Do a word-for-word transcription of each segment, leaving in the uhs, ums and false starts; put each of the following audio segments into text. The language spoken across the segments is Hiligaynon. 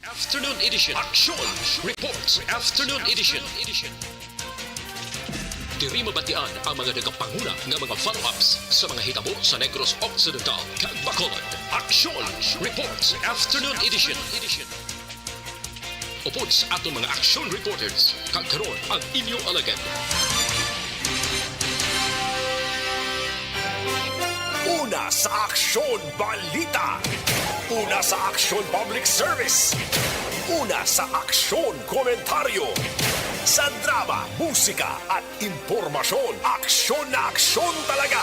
Afternoon Edition. Action Reports Afternoon Edition. Diri mabatian ang mga nagapanguna nga mga follow-ups sa mga hitabo sa Negros Occidental kag Bacolod. Action Reports Afternoon Edition. Upod sa aton mga action reporters, kag karon ang inyo alagad. Una sa aksyon, balita. Una sa aksyon, public service. Una sa aksyon, komentaryo. Sa drama, musika, at impormasyon, aksyon na aksyon talaga.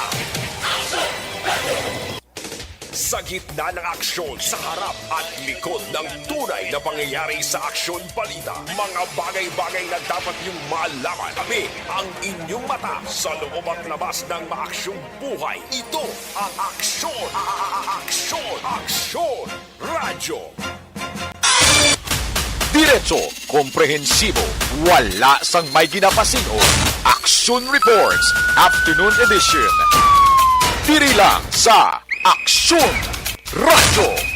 Sa gitna ng aksyon, sa harap at likod ng tunay na pangyayari sa aksyon balita, mga bagay-bagay na dapat niyong malaman. Kami ang inyong mata sa loob at labas ng maaksyong buhay. Ito ang Aksyon, a- a- a- Aksyon, Aksyon Radyo. Diretso, komprehensibo, wala sang may ginapasin-o. Aksyon Reports, Afternoon Edition. Diri lang sa Aksyon Radyo.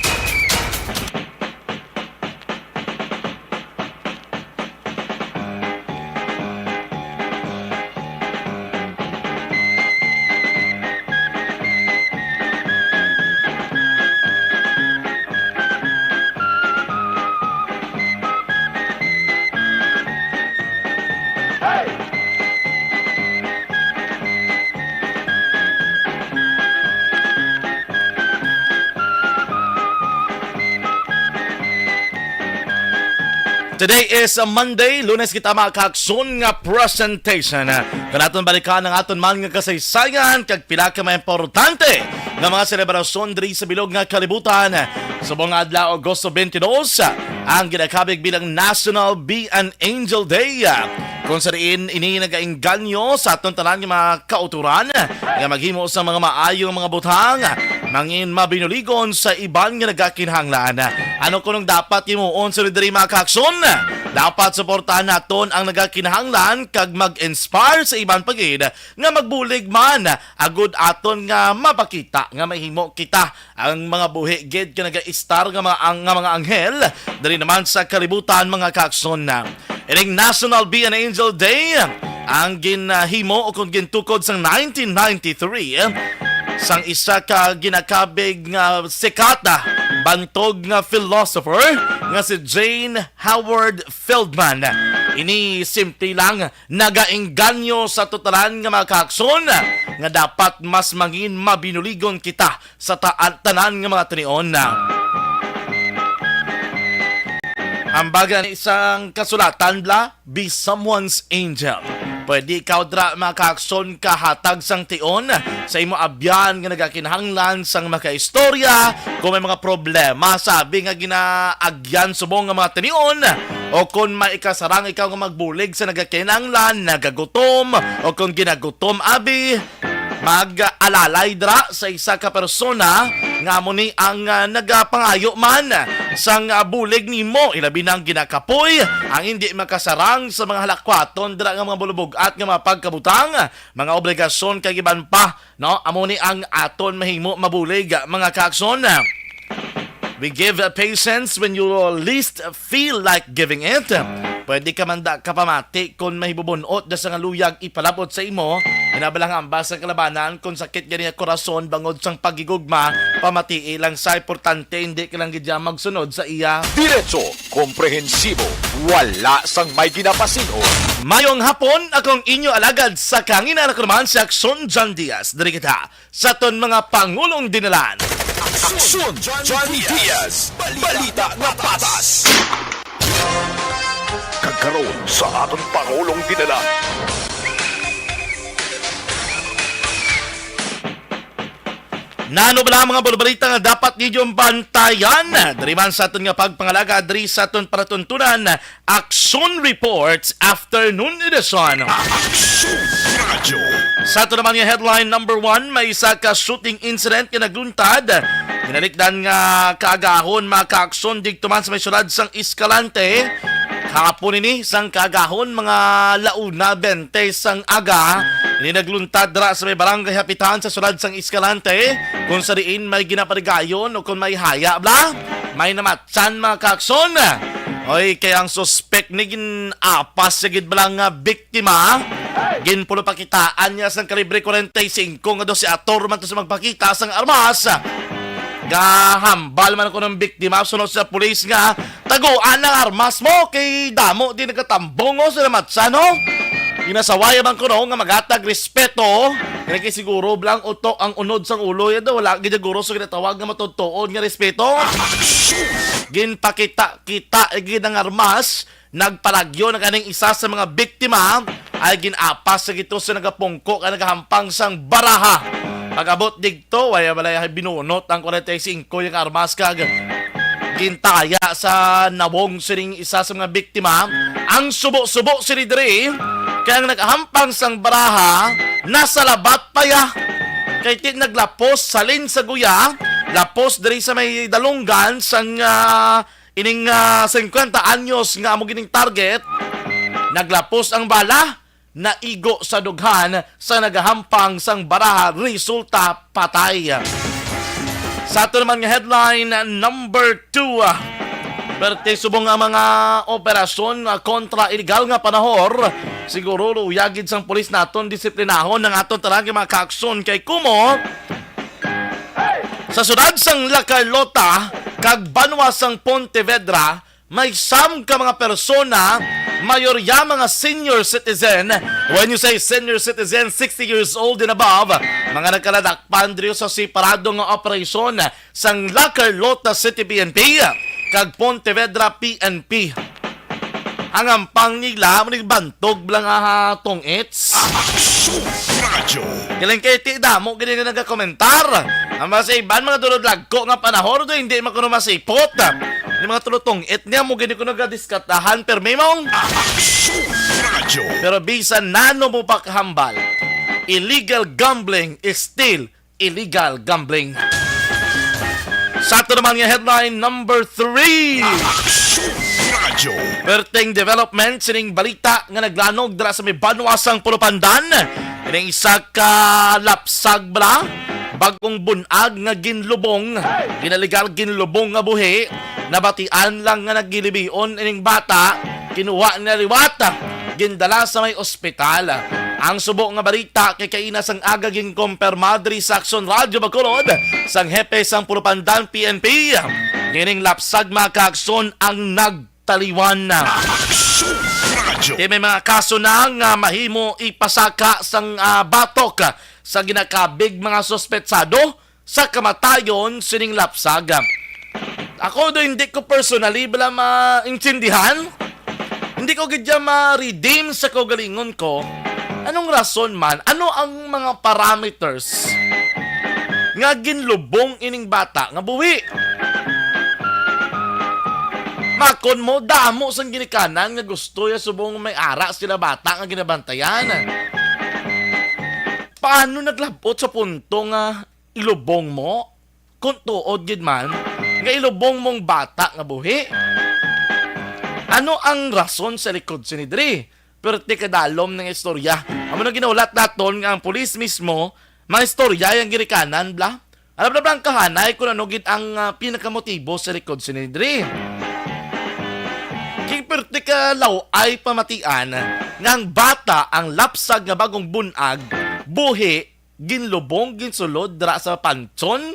Today is a Monday, Lunes kita, mga kaakson, nga presentation. Kung aton balikan ang aton man nga kasaysayan, kag pila ka mga importante nga mga selebrasyon diri sa bilog nga kalibutan. Subong nga adlaw, Agosto twenty-two, ang ginakabig bilang National Be an Angel Day, kung sa diin ini nagainganyo sa aton tanan nga mga kauturan nga maghimo sa mga maayo nga mga butang, mangin mabinuligon sa iban nga nagakinahanglan. Ano kunong dapat himuon sa diri, mga kaakson? Dapat suportahan naton ang nagakinahanglan kag mag-inspire sa iban pa gid nga magbulig man, agud aton nga mapakita nga mahimo kita ang mga buhi gid ka nagaistar nga mga ang-, nga mga anghel, diri naman sa kalibutan, mga kaakson. Ining National Be an Angel Day ang ginahimo o kung gintukod sang nineteen ninety-three sang isa ka ginakabig nga sikat, ah, bantog nga philosopher nga si Jane Howard Feldman. Ini simple lang, nagainganyo sa totalan nga mga kaakson nga dapat mas mangin mabinuligon kita sa ta-, tanan nga mga tinion. Ang baga ni isang kasulatan, bla, be someone's angel. Pwede ikaw dira, mga kaakson, kahatag sang tion sa imo abyan nga nagakinahanglan sang makaistorya. Kung may mga problema, sabi nga ginaagyan subong nga mga tinion, o kung may ikasarang ikaw nga magbulig sa nagakinahanglan, nagagutom, o kung ginagutom, abi, mag-alalay dira sa isa ka persona nga amo ni ang, ah, nagapangayo man sang, ah, bulig nimo, ilabi na ang ginakapoy, ang hindi makasarang sa mga halakwaton dira nga mga bulubog-at nga mga pagkabutang, mga obligasyon kag iban pa, no? Amo ni ang aton mahimo mabulig, mga kaakson. We give patience when you least feel like giving it. Pwede ka man da kapamati kon mahibubun-ot da sa nga luyag ipalabot sa imo. Hinabala nga ambas ang kalabanan kon sakit gani ang korason bangod sang paghigugma, pamatii lang sa importante, hindi ka lang gid magsunod sa iya. Diretso, komprehensibo, wala sang may ginapasin-o. Mayong hapon, akong inyo alagad sa kahanginan, ako naman si Aksyon John Diaz. Diri kita sa aton mga pangulong dinalan. Aksyon Johnny Diaz, balita nga patas. Kag karon sa aton pangulong dinalan. Nano bala ang mga balbalita nga dapat ninyong bantayan? Diri man sa aton nga pagpangalaga, diri sa aton palatuntunan, Aksyon Reports Afternoon Edition. Aksyon Radyo. Sa ato naman nga headline number one, may isa ka shooting incident nga nagluntad. Ginalikdan nga kaagahon, mga kaaksyon, didto man sa may syudad sang Escalante. Hapon ini sang kaagahon, mga launa bente sang aga, ini nagluntad dira sa may barangay Hapitan sa sulad sang Escalante, kung sa diin may ginaparigayon o kung may haya bala, may namatsan, mga kakson. Oy, kay ang suspek ni gin-apas sa gid bala nga biktima. Ginpulopakitaan niya sang kalibre forty-five nga doce ator man to sa magpakita sang armas. Gahambal man kuno ang biktima, suno sa pulis nga, "Taguan ang armas mo, kay damo di nagatambong, oh, sa namatsan, no?" Ginasaway man kuno nga magatag respeto. Kaya kay siguro bala ang utok ang unod sang ulo, yan daw, wala gid guro sa ginatawag nga matutuon nga respeto. Ginpakita-kita gid ang armas. Nagpalagyo na kaning isa sa mga biktima ay gin-apas sa gito sa nagapungko ka nagahampang sang baraha. Pag-abot digto, wala balay binunot ang forty-five yung armas kag gintaya sa nawong sining isa sa mga biktima. Ang subo-subo sini diri kay ang nagahampang sang baraha nasa labat pa ya. Kay ti naglapos salin sa guya, lapos diri sa may dalunggan sang ah, ining ah, singkwenta anyos nga amo gining target, naglapos ang bala, naigo sa dughan sa nagahampang sang baraha, resulta patay. Sa ato naman nga headline number two, ah, perte subong ang mga operasyon ah, kontra illegal nga panahor, siguro luyag gid sang pulis naton disiplinahon ang aton tanan nga mga kaakson kay kumo sa sudad sang La Carlota kag banwa sang Pontevedra, may sam ka mga persona, mayorya mga senior citizen. When you say senior citizen, sixty years old and above, mga nagkaladakpan diri sa separado nga operasyon sang La Carlota City P N P kag Pontevedra P N P. Ang ampang nila, mo nagbantog lang, ah, tong its. Aksyon Radyo. Galing kay ti damo gini nga nagakomentar. Ang mga sa iban, mga dulod lagko nga panahon, do hindi man kuno masipot. Yung mga tulutong it niya, mo gini ko nagadiskatahan, permi mong. Aksyon Radyo. Pero bisan nano mo pa kahambal, illegal gambling is still illegal gambling. Sa ato naman nga headline number three. Aksyon Radyo. Perting development sining balita nga naglanog dira sa may banwa sang Pulupandan. Ining isa ka lapsag bala, bagong bunag nga ginlubong, ginaligal ginlubong nga buhi. Nabatian lang nga nagilibion ining bata, kinuha nila liwat, gindala sa may ospital. Ang subo nga balita kay kaina sang aga ginkumpirma diri sa Aksyon Radyo Bacolod sang hepe sang Pulupandan P N P. Nining lapsag, mga kaakson, ang nagtaliwan. Aksyon Radyo. Kay may mga kaso na nga mahimo ipasaka sang ah, batok sa ginakabig mga suspetsado sa kamatayon sining lapsag. Ako do hindi ko personally bala maintindihan. Hindi ko gid siya ma-redeem sa kaugalingon ko. Anong rason man? Ano ang mga parameters nga ginlubong ining bata nga buhi? Makon mo, damo sang ginikanan nga gusto ya subong may ara sila bata nga ginabantayan. Paano naglabot sa punto nga ilubong mo? Kung tuod gid man nga ilubong mong bata nga buhi. Ano ang rason sa likod sini diri? Pero ti kadalom nga istorya. Amo na ginahulat naton nga ang pulis mismo, mga istorya yang ginikanan, bla. Alam na bla ang kahanay kung ano gid ang ah, pinakamotibo sa likod sini diri. Kay perti ka law ay pamatian nga ang bata ang lapsag nga bagong bunag, buhi, ginlubong, ginsulod dira sa pantson.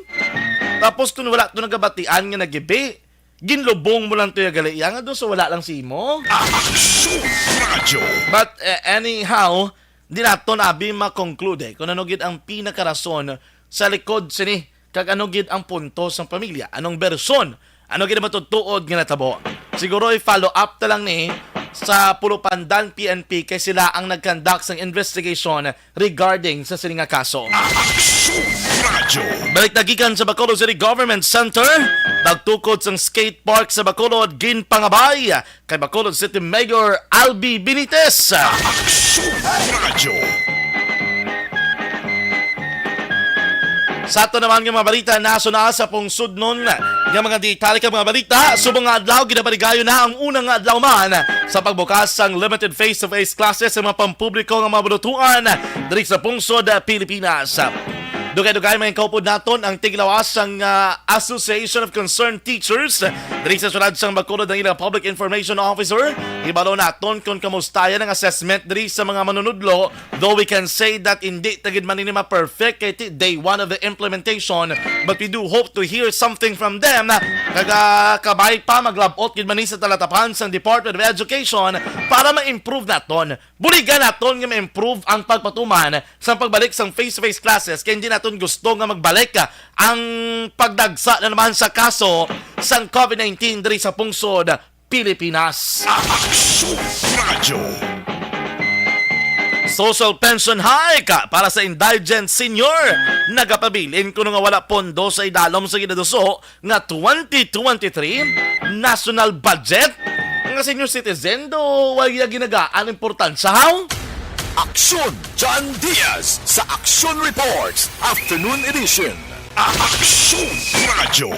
Tapos kung wala to nagabatian nga nagibi, ginlubong mo lang to ya gali iya nga doon sa wala lang si imo. Aksyon Radyo. But uh, anyhow, di naton abi makonklude kung ano gid ang pinakarason sa likod sini kag ano gid ang punto sang pamilya, anong bersyon, ano gid ang matutuod nga natabo. Siguro i-follow up ta lang ni sa Pulupandan P N P kay sila ang nag-conduct sang investigation regarding sa sini nga kaso. Aksyon Radyo. Balik na gikan sa Bacolod City Government Center, nagtukod sang skate park sa Bacolod, ginpangabay kay Bacolod City Mayor Albi Benitez. Aksyon Radyo. Sa ato naman nga mga balita, naso na sa pungsudnon nga mga detalye kag mga balita. Subong nga adlaw, ginabaligayo na ang unang nga adlaw man sa pagbukas sang limited face-to-face classes sa mga pampubliko nga mga balutuan diri sa pungsod, ah, Pilipinas. Dugay-dugay, mga kaupod naton, ang tiglawas sang, ah, Association of Concerned Teachers diri sa siyudad sang Bacolod, ang ilang public information officer. Ibalo naton kung kamusta yan ang assessment diri sa mga manunudlo. Though we can say that hindi ta gid man ini ma-perfect kay ti day one of the implementation, but we do hope to hear something from them. Kag, ah, kabay pa, maglab-ot gid man ni sa talatapan sang Department of Education para ma-improve naton. Buligan naton nga ma-improve ang pagpatuman sa pagbalik sang face-to-face classes, kay hindi naton gusto nga magbalik, ah, ang pagdagsa na naman sa kaso sang COVID nineteen diri sa pungsod Pilipinas. Aksyon Radyo. Social pension hike para sa indigent senior nagapabilin kuno nga wala pondo sa idalom sa ginaduso nga twenty twenty-three national budget. Nga senior citizen do, wala ginagaan importansya, haw? Aksyon John Diaz sa Aksyon Reports Afternoon Edition. Aksyon Radyo.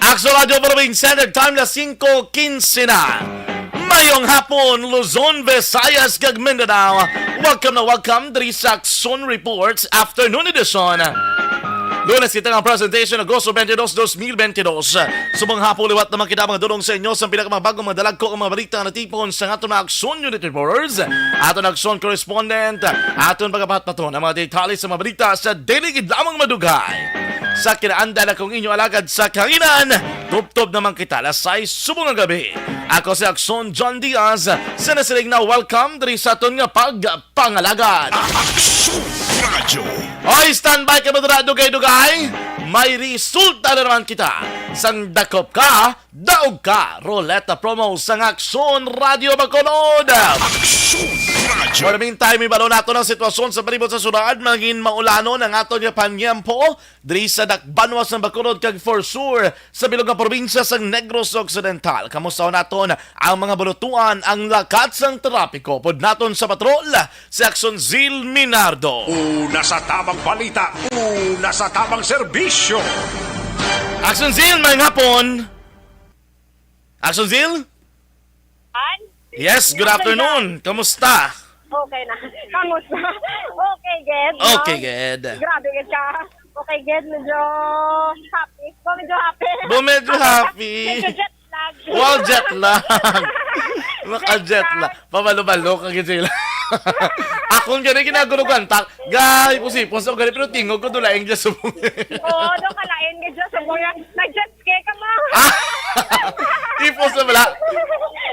Aksyon Radyo Provincial, time na singko quince na. Mayong hapon, Luzon, Visayas, kag Mindanao. Welcome na welcome diri sa Aksyon Reports Afternoon Edition. Lunes kita nga presentation, Agosto twenty-two, twenty twenty-two. Subong hapon, liwat naman kita, mga dulong, sa inyo sa pinakamabagong mga dalagko nga mga balita nga natipon sa aton mga Aksyon Unit Reporters, aton Aksyon Correspondent, aton pagapatpaton ang mga detalye sa mga balita sa dili gid lamang madugay. Sa kinaandan, akong inyo alagad sa kahanginan, tubtob naman kita alas sais subong nga gabi. Ako si Aksyon John Diaz, sa nasiling na welcome diri sa aton nga pagpangalagad. Aksyon Radyo. Oy, standby ka ba dira, dugay-dugay? May resulta na naman kita sang Dakop Ka, Daog Ka Ruleta Promo sang Aksyon Radyo Bacolod. Aksyon Radyo. For the meantime, ibalo nato ang sitwasyon sa palibot sa syudad. Mangin maulanon ang aton nga panyempo diri sa dakbanwa sang Bacolod kag for sure sa bilog nga probinsya sang Negros Occidental. Kamusta naton ang mga bulutuan, ang lakat sang trapiko? Pud naton sa patrol si Aksyon Zil Minardo. Una sa tamang balita, una sa tamang serbisyo. Aksyon Zil, may hapon. Aksyon Zil? An? Yes, good afternoon. Kamusta? Okay na. Kamusta? Okay, good, no? Okay, good. Grabe, good ka. Okay, good. Medyo happy. Bo, medyo happy. Bo, medyo happy. Medyo jet lag. Wow, jet lag. Naka-jet lag. Pabalo-balo ka, gid sila. Akon gani ginagulugan, tak. Gay, pusi, puso gani, pero tingog ko, dula, English, subong. Oo, do ka lain, gid, subong. Nag-jet ski ka mo. Ah! Ipos na bala.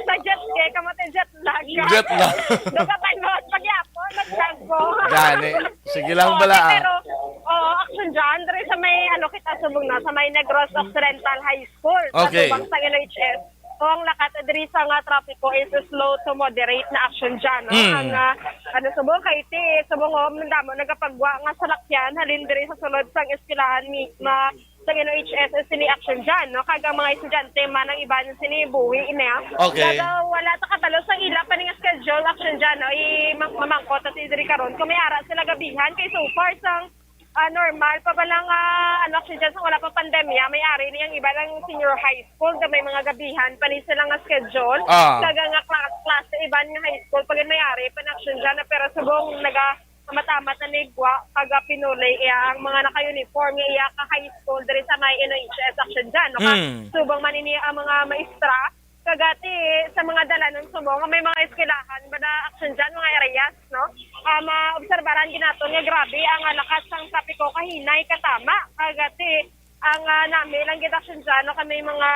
Nag-jet ski ka mo, te, jet lag. Jet lag. Do ka pa, no? Pagyapon, nag-lag ko. Gani. Sige lang, oo, bala, ah. Pero, oo, aksyon dyan. Diri sa may, ano, kita subong na, sa may Negros Occidental High School. Okay. Sa tubang sa N H S. So, ang lakat diri sa nga trapiko is slow to moderate na aksyon dyan, no? Hmm. Ang, ah, ano, subong kay ti, subong, oh, mandamo nagapagwa nga salakyan, halin diri sa sulod sang eskwelahan misma, sa N H S sini aksyon dyan, no? Kag ang mga estudyante man ang iban sini buhi niya. Okay. Daw wala ta kabalo sa ila pa ni nga schedule aksyon dyan, no? I ma-, mamangkot ta si diri karon kung may ara sila gabihan kay so far sang, ah, normal pa ba lang, ah, ano aksyon dyan sa wala pa pandemya, may ari ni ang iba lang senior high school nga may mga gabihan pa ni sila nga schedule. Ah. Kag ang nga kla-, klase iban nga high school pag may ari pa na aksyon dyan, pero subong naga matamat na nigwa kag pinuli iya ang mga naka-uniform nga iya ka high school diri sa may N H S aksyon dyan, no? Ka-, mm, subong man ini ang mga maestra, kagati sa mga dalanon subong nga may mga eskwelahan ba na aksyon dyan, mga areas, no? Ah, maobserbaran gid naton nga grabe ang, ah, lakas sang trapiko kahinay katama. Kagati ang, ah, nami lang gid aksyon dyan, no? Kay may mga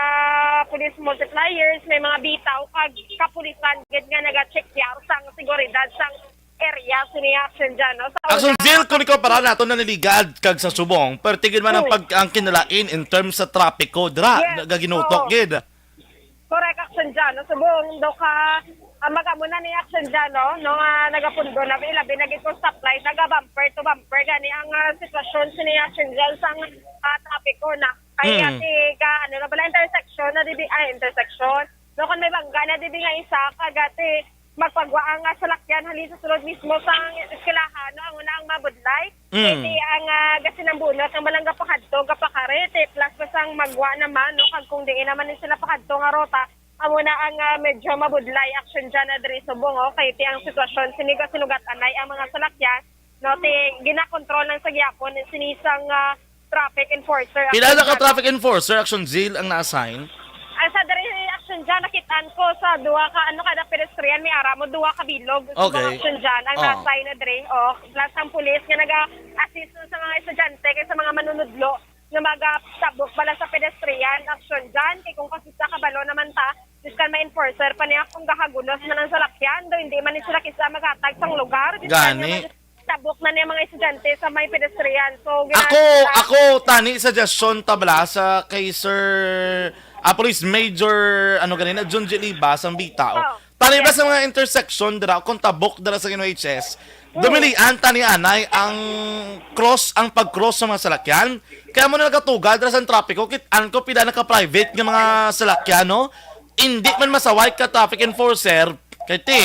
police multipliers, may mga bitaw kag kapulisan gid nga naga-check-yar sang seguridad sang area sini aksyon dyan, no? Sa Aksyon una, Zil, kung ikaw para nato naniligan kag sa subong, perti gid man ang, hmm, pag-, ang kinalain in terms sa trapiko dira, yes, nagaginutok, oo, gid. Correct, aksyon dyan, no? Subong, do ka, ah, magamo na ni aksyon dyan, no? No, ah, nagapundo na, ilabi na gid kung stoplight, naga-bumper to bumper, gani ang, ah, sitwasyon sini aksyon dyan sang, ah, trapiko na. Kaya, hmm, ti, ka, ano na bala, intersection na dibi, ay, intersection. No, kung may bangga na dibi nga isa, kagati, magpagwa ang, ah, salakyan halin sa sulod mismo sa eskwelahan, no? Ang una ang mabudlay, Mm. Kay ang, ah, gasinambunot ang balang gapakadto, gapakari, ti plus pa sang magwa naman, no? Kag kung diin naman ni sila pakadto nga ruta, amo na ang, ah, medyo mabudlay action dyan na diri subong, oh. Kay ti ang sitwasyon, sini gasinugat-anay ang mga salakyan, no? Ti ginakontrol lang sa gihapon, sini sang, ah, traffic enforcer. Pila na ka traffic enforcer, Action Zil, ang na-assign? Ang sa diri action dyan, nakit-an ko sa duha ka, ano, kada pedestrian, may ara mo, duha ka bilog. Sa Okay. mga action dyan, ang Oh. na-assign na diri. Oh, plus ang pulis nga naga-assist sa mga estudyante kay sa mga manunudlo nga magatabok bala sa pedestrian action dyan. Kay kung kasisa kabalo naman ta, biskan may enforcer pa niya kung gahagulos man ang salakyan, do hindi man ni sila kisa maghatag sang lugar. Biskan Gani. nga mag-, tabok na niya mga estudyante sa may pedestrian. So, gina- Ako, ah, ako, tani, suggestion ta bala sa kay Sir, ah, Police Major, ano ganina, Junji Libas, ang bita, oh. Oh, Tani ba yes. sa mga intersection dira, kung tabok dira sa N H S, Mm. dumilian tani anay ang cross, ang pag-cross sa mga salakyan? Kaya mo na nagatuga dira sa trapiko, kit-an ko pila naka-private nga mga salakyan, no? Hindi man masaway ka traffic enforcer, kay ti,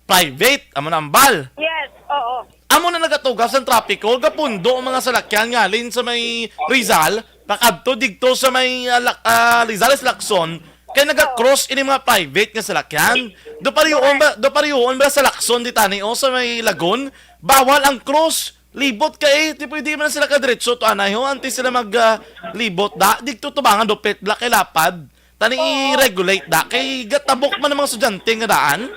private, amo na ang bal. Yes, oo. Amo na nagatuga sa trapiko, gapundo ang mga salakyan ngalin sa may Rizal, pakadto digto sa may, ah, Lac-, ah, Rizal is Lacson, kay naga-cross ini mga private nga salakyan. Do pariuon ba, do pariuon ba sa Lacson di tani, o sa may Lagun? Bawal ang cross. Libot ka eh, di pwede man sila kadiretso to anay ho, antes sila mag, ah, libot da. Digto tubangan do pit black kay lapad. Tani Oo. i-regulate da kay gatabok man ang mga estudyante nga daan.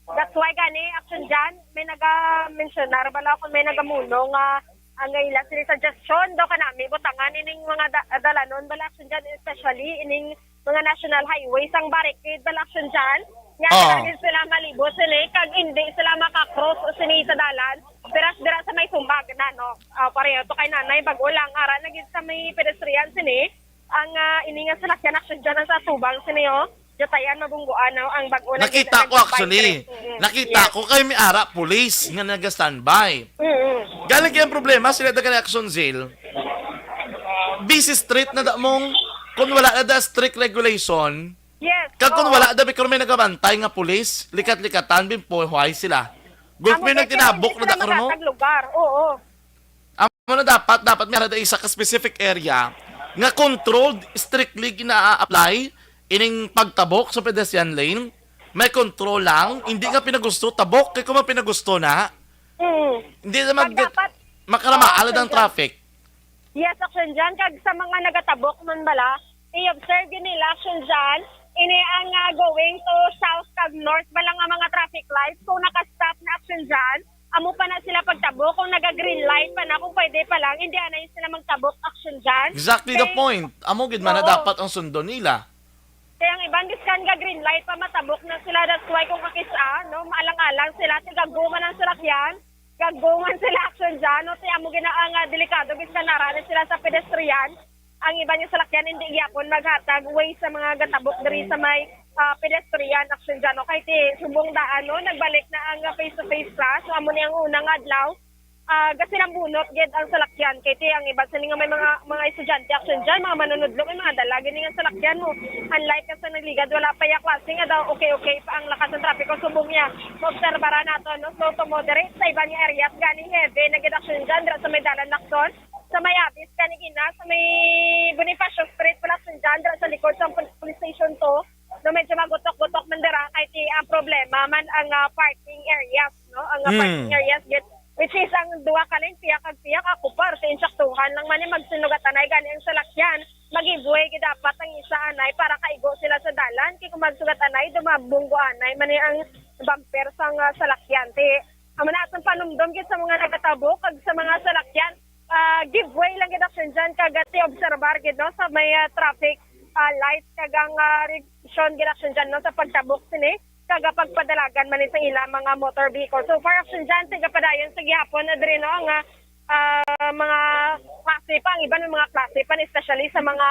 That's why gani, action dyan, may naga-mensionar bala kung may nagamuno nga ang ila sila suggestion daw kanami butangan ining mga da- dalanon bala action dyan, especially ining mga national highway sang barricade bala action dyan. Nga Oo. Dili sila malibot sini kag hindi sila makakross sini sa dalan. Diras dira sa may sumbag na, no? Ah, pareho to kay nanay, bag-o lang ara na gid sa may pedestrian sini. Ang, ah, ini nga salakyan action dyan ang sa tubang sini, oh. Jatayan mabungguan, no? Ang bag-o na Nakita gid ko ang actually. Bike. Mm-mm. Nakita Yes. ko kay may ara police nga naga-standby. Mm-mm. Galing kay ang problema sila daga ni Action Zil. Busy street na da mong kung wala na da strict regulation. Yes. Kag kung Oo. wala da bikor may nagabantay nga police, likat-likatan bimpuhay sila. Gulpi Amo na kay tinabok sila na da karon, no? Makatag lugar. Oo. Amo na dapat, dapat may ara da isa ka specific area nga controlled, strictly gina-apply ining pagtabok sa pedestrian lane. May control lang, hindi nga pinagusto tabok kay kung man pinagusto na, Mm. hindi na Pag mag dapat, makaramaan oo, ang sir. traffic. Yes, action dyan. Kag sa mga nagatabok man bala, i-observe yun nila action dyan. Ini ang, ah, going to south kag north bala nga mga traffic lights. Kung naka-stop na action dyan, amo pa na sila pagtabok. Kung naga-green light pa na, kung pwede pa lang, hindi na yun sila magtabok action dyan. Exactly the Kay point. Amo gid man na Oo. dapat ang sundon nila. Kaya ang iban, biskan ga green light pa, matabok na sila. That's why kung kakis-a, no, maalang-alang sila, ti gaggo man ang salakyan, gaggo man sila action dyan, no, ti amo gina ang, ah, delikado, biskan nara na sila sa pedestrian. Ang iban nga salakyan, hindi gyapon maghatag way sa mga gatabok diri sa may, ah, pedestrian action dyan, no, kay ti subong daan, no, nagbalik na ang, ah, face-to-face class. So, amo ni ang unang adlaw. Ah, gasinambunot gid ang salakyan. Kay ti ang iban sini nga may mga, mga estudyante action dyan, mga manunudlo, may mga dala gid nga salakyan mo. Unlike ka sa nagligad, wala pa ya klase nga daw okay-okay pa ang lakas ng trapiko. Subong niya, maobserbaran nato, no? Slow to moderate sa iban nga areas, gani heavy na gid action dyan, dira sa may dalan Lacson, sa may Abis, gani gina, sa may Bonifacio Street, wala action dyan, dira sa likod sa pol-, police station two. No, medyo magutok-gutok man dira, kay ti ang problema man ang, ah, parking areas, no? Ang, ah, Hmm. parking areas gid, which is ang duha ka lane, pihak kag pihak, ako pa, sa insaktuhan lang man ni magsinugat-anay gani ang salakyan. Mag-give way gid dapat ang isa anay para kaigo sila sa dalan. Kay kung magsugat-anay, dumabunggo anay man ni ang bumper sang, ah, salakyan. Ti, amo na atong panumdom gid sa mga nagatabok kag sa mga salakyan. Ah, give way lang gid action dyan, kag ti obserbar gid, no, sa may, ah, traffic, ah, lights kag ang, ah, revision gid action dyan, no, sa pagtabok sini kag, ah, pagpadalagan man ni sa ila mga motor vehicle. So far action dyan, tigapadayon sa gihapon na diri, no, nga, ah, mga klase pa, ang iban mga klase pa, especially sa mga,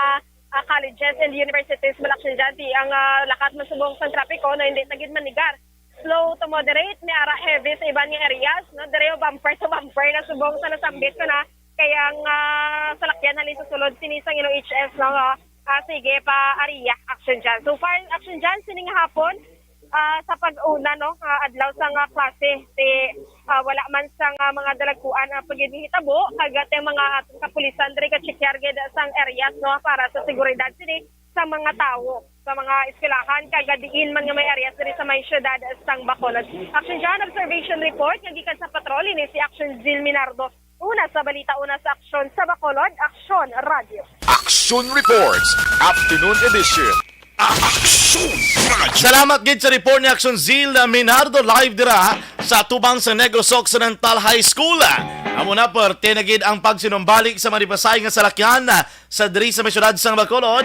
ah, colleges and universities, man action dyan, ti ang, ah, lakat man subong sang trapiko, no, hindi na gid manigar. Slow to moderate, may ara heavy sa iban nga areas, no? Diri, oh, bumper to bumper na subong sa nasambit ko na. Kay ang, ah, salakyan halin sa sulod sini sang N H S, no? Ah, sige pa, ariya, action dyan. So far, action dyan, sining hapon, Ah, sa pag-una, no, ah, adlaw sa nga klase, ti, ah, wala man sa nga mga dalagkuan ang paghitabo, kag ti mga aton kapulisan diri ka-checkar gid sang areas, no, para sa seguridad sini sa mga tawo sa mga eskwelahan kag diin man nga may areas diri sa may siyudad sang Bacolod. Action John, observation report nga gikan sa patrol, ini si Action Zil Minardo. Una sa balita, una sa aksyon sa Bacolod, Aksyon Radio. Action Reports, Afternoon Edition. Aksyon Radio. Salamat gid sa report ni Action Zil Minardo, live dira sa tubang sa Negros Occidental High School. Amo na, parte na gid ang pagsinumbalik sa manipasay nga salakyan sa diri sa may siyudad sang Bacolod.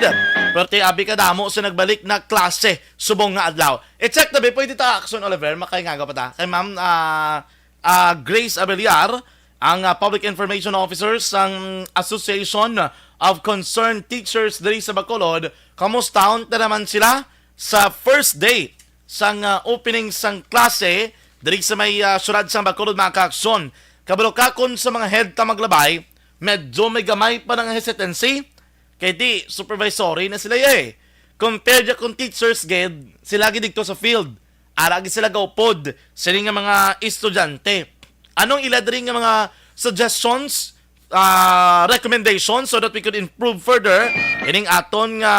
Parte abi kadamo sa nagbalik na klase subong nga adlaw. I-check na ba, pwede ta, Action Oliver, makaingaga pa ta. Kay Ma'am, ah, ah, Grace Abeliar, ang, ah, Public Information Officer sang Association of Concerned Teachers diri sa Bacolod. Kamusta? Unta naman sila sa first day sang, ah, opening sang klase diri sa may, ah, siyudad sang Bacolod, mga kaaksyon. Kabalo ka, kon sa mga head ta maglabay, medyo may gamay pa nga hesitancy. Kay di, supervisory na sila, eh. Compared ya kon teachers gid, sila gid didto sa field. Ara gid sila gaupod sini nga mga estudyante. Anong ila diri nga mga suggestions, ah, recommendations so that we could improve further ining aton nga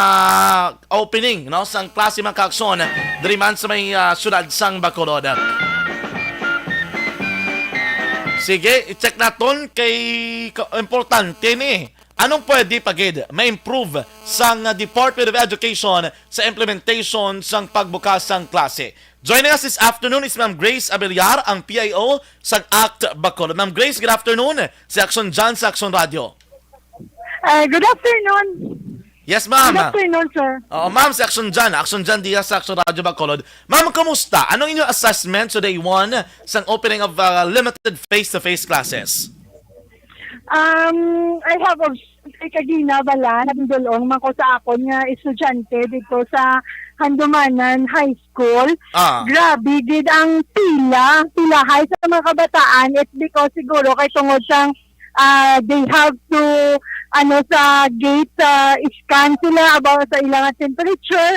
opening, no, sang klase, mga kaaksyon, diri man sa may, ah, siyudad sang Bacolod? Sige, i-check naton kay ka-, importante ni. Anong pwede pa gid ma-improve sang Department of Education sa implementation sang pagbukas sang klase? Joining us this afternoon is Ma'am Grace Abeliar, ang P I O sang act Bacolod. Ma'am Grace, good afternoon. Si Action John sa Action Radio. Ah, good afternoon. Yes, ma'am. Good afternoon, sir. Oo, ma'am, si Action John. Action John Diaz sa Action Radio Bacolod. Ma'am, kumusta? Anong inyong assessment sa day one sang opening of, uh, limited face-to-face classes? Um, I have observed kay kagina bala, nagdulong man ko sa akon nga estudyante dito sa Handumanan High School. Ah. Grabe gid ang pila, pilahay sa mga kabataan. It's because siguro kay tungod sang, ah, they have to, ano, sa gate, sa scan sila about sa ilang temperature,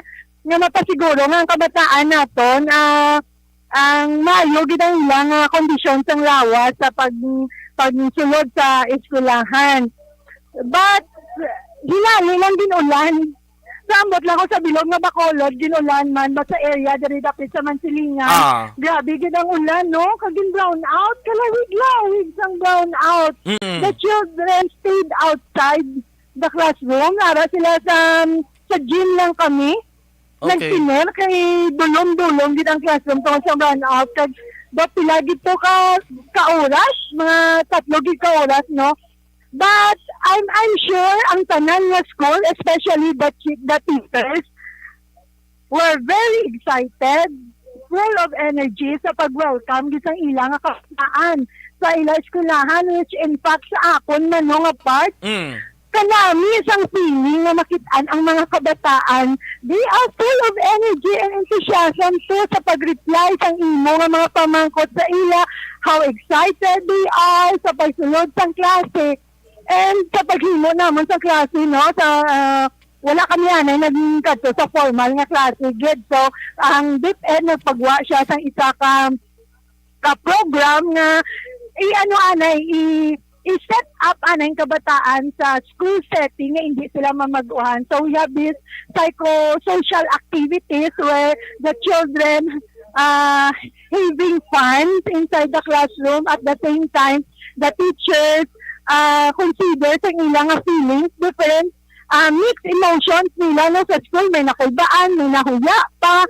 nga mapasiguro nga ang kabataan naton, ah, ang maayo gid ang ilang, ah, kondisyon sang lawas sa pag-, pagsulod sa eskwelahan. But hinali lang gin-ulan. Sa ambot lang ko sa bilog nga Bacolod, gin-ulan man, but sa area diri dapit sa Mansilingan, ah, grabe gid ang ulan, no? Kag gin-brown out, kalawig-lawig sang brown out. Mm-mm. The children stayed outside the classroom. Ara sila sa, sa gym lang kami. Okay. Nagtener kay dulom-dulom gid ang classroom tungod sa brownout. Kag daw pila gid to ka, ka oras, mga tatlo gid ka oras, no? But I'm, I'm sure ang tanan nga school, especially the chi-, the teachers, were very excited, full of energy sa pag-welcome gid sang ila nga kabataan sa ila eskwelahan, which in fact sa akon man, no, nga part, mm, kanami sang feeling nga makit-an ang mga kabataan. They are full of energy and enthusiasm too sa pag-reply sang imo nga mga pamangkot sa ila, how excited they are sa pagsulod sang klase and sa paghimo namon sa klase, no, sa, ah, wala kami anay nagkadto sa formal nga klase gid. So, ang DepEd nagpagwa siya sang isa ka ka program nga i-ano anay, i-, i-set up anay ang kabataan sa school setting nga hindi sila mamag-uhan. So we have these psychosocial activities where the children, uh, having fun inside the classroom, at the same time the teachers, uh, consider sa ilang feelings, different, uh, mixed emotions nila, no, sa school. May nakulbaan, may nahuya pa.